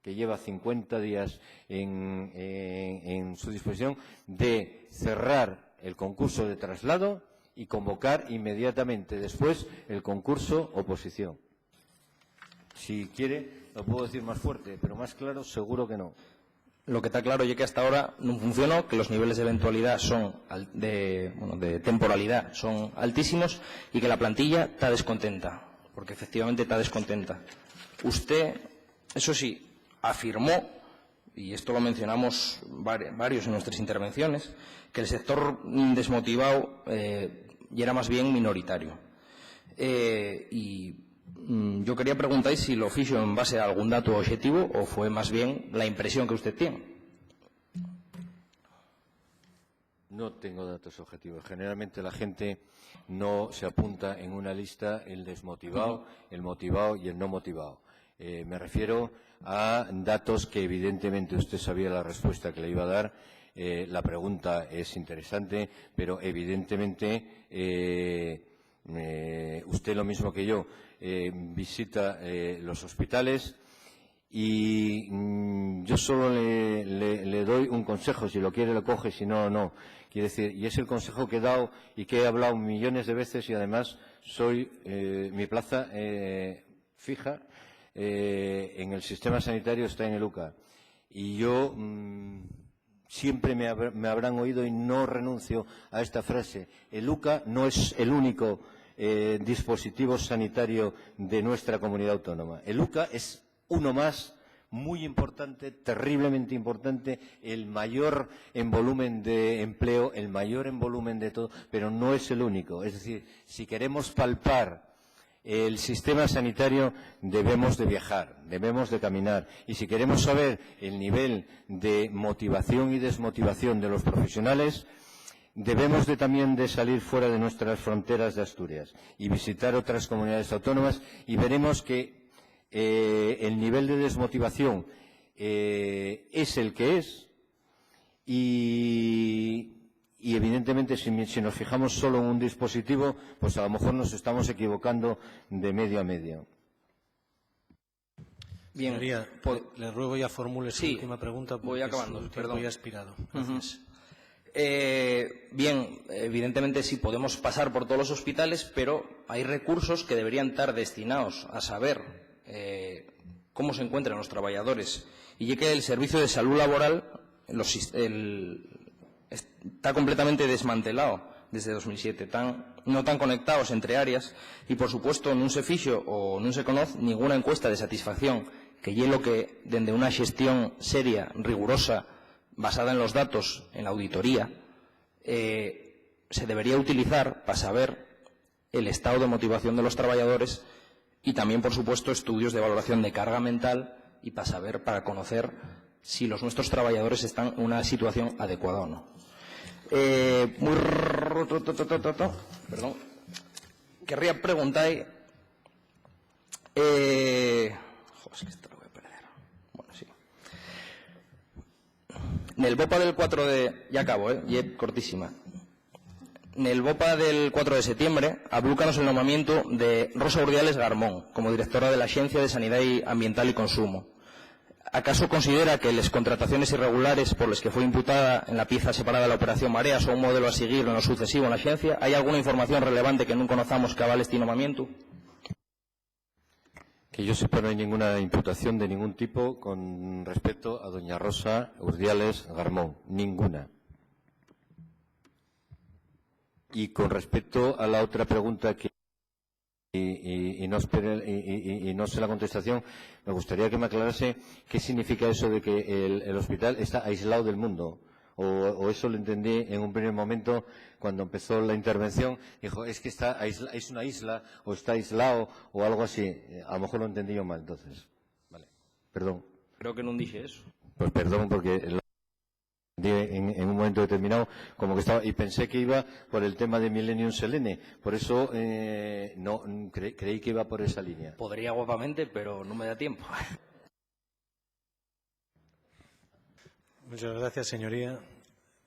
que lleva cincuenta días en, en, en su disposición, de cerrar el concurso de traslado y convocar inmediatamente después el concurso oposición. Si quiere, lo puedo decir más fuerte, pero más claro seguro que no. Lo que está claro es que hasta ahora no funcionó, que los niveles de eventualidad son al-, de, bueno, de temporalidad son altísimos y que la plantilla está descontenta, porque efectivamente está descontenta. Usted, eso sí, afirmó, y esto lo mencionamos vari-, varios en nuestras intervenciones, que el sector desmotivado, eh, ya era más bien minoritario. Eh, y, mm, yo quería preguntar si lo fijo en base a algún dato objetivo o fue más bien la impresión que usted tiene. No tengo datos objetivos. Generalmente la gente no se apunta en una lista el desmotivado, el motivado y el no motivado. Eh, me refiero a datos que evidentemente usted sabía la respuesta que le iba a dar. Eh, la pregunta es interesante, pero evidentemente, eh, eh, usted lo mismo que yo, eh, visita, eh, los hospitales y, mm, yo solo le, le, le doy un consejo, si lo quiere lo coge, si no, no. Quiere decir, y es el consejo que he dado y que he hablado millones de veces y además soy, eh, mi plaza, eh, fija, eh, en el sistema sanitario está en el UCA. Y yo, mm, siempre me habr-, me habrán oído y no renuncio a esta frase. El UCA no es el único, eh, dispositivo sanitario de nuestra comunidad autónoma. El UCA es uno más, muy importante, terriblemente importante, el mayor en volumen de empleo, el mayor en volumen de todo, pero no es el único. Es decir, si queremos palpar el sistema sanitario, debemos de viajar, debemos de caminar. Y si queremos saber el nivel de motivación y desmotivación de los profesionales, debemos de también de salir fuera de nuestras fronteras de Asturias y visitar otras comunidades autónomas y veremos que, eh, el nivel de desmotivación, eh, es el que es y Y evidentemente, si, si nos fijamos solo en un dispositivo, pues a lo mejor nos estamos equivocando de medio a medio. Bien, señoría, po- le ruego ya formule su sí, última pregunta porque voy acabando, su tiempo perdón. Ya ha expirado. Ujú. Gracias. Eh, bien, evidentemente sí podemos pasar por todos los hospitales, pero hay recursos que deberían estar destinados a saber eh, cómo se encuentran los trabajadores. Y es que el servicio de salud laboral los, el, está completamente desmantelado desde dos mil siete. Tan, no tan conectados entre áreas y, por supuesto, nun se fixo o nun se conoz ninguna encuesta de satisfacción, que ye lo que, dende una xestión seria, rigurosa, basada en los datos, en la auditoría, eh, se debería utilizar pa saber el estado de motivación de los trabajadores y también, por supuesto, estudios de valoración de carga mental y pa saber, para conocer si los nuestros trabajadores están en una situación adecuada o no. Eh, muy ro-, to, to, to, to, to, to, perdón. Querría preguntar, eh, jo, es que esto lo voy a perder. Bueno, sí. Nel BOPA del cuatro de, ya acabo, eh, ye cortísima. Nel BOPA del cuatro de setiembre, ablúcanos el nombramiento de Rosa Urdiales Garmón como directora de la Agencia de Sanidad y Ambiental y Consumo. ¿Acaso considera que les contrataciones irregulares por les que fue imputada en la pieza separada de la Operación Marea son un modelo a seguir en lo sucesivo en la agencia? ¿Hay alguna información relevante que nun conozamos que avale este nombramiento? Que yo sepa, no hay ninguna imputación de ningún tipo con respecto a doña Rosa Urdiales Garmón. Ninguna. Y con respecto a la otra pregunta que, y, y- y no espere- y- y- y- y no sé la contestación, me gustaría que me aclarase qué significa eso de que el, el hospital está aislado del mundo. O, o eso lo entendí en un primer momento cuando empezó la intervención. Dijo, es que está aisla- es una isla, o está aislado, o algo así. Eh, a lo mejor lo entendí yo mal, entonces. Vale, perdón. Creo que nun dije eso. Pues perdón, porque lo entendí en, en un momento determinado, como que estaba, y pensé que iba por el tema de Millennium Selene. Por eso eh, no cre- creí que iba por esa línea. Podría guapamente, pero no me da tiempo. Muchas gracias, señoría.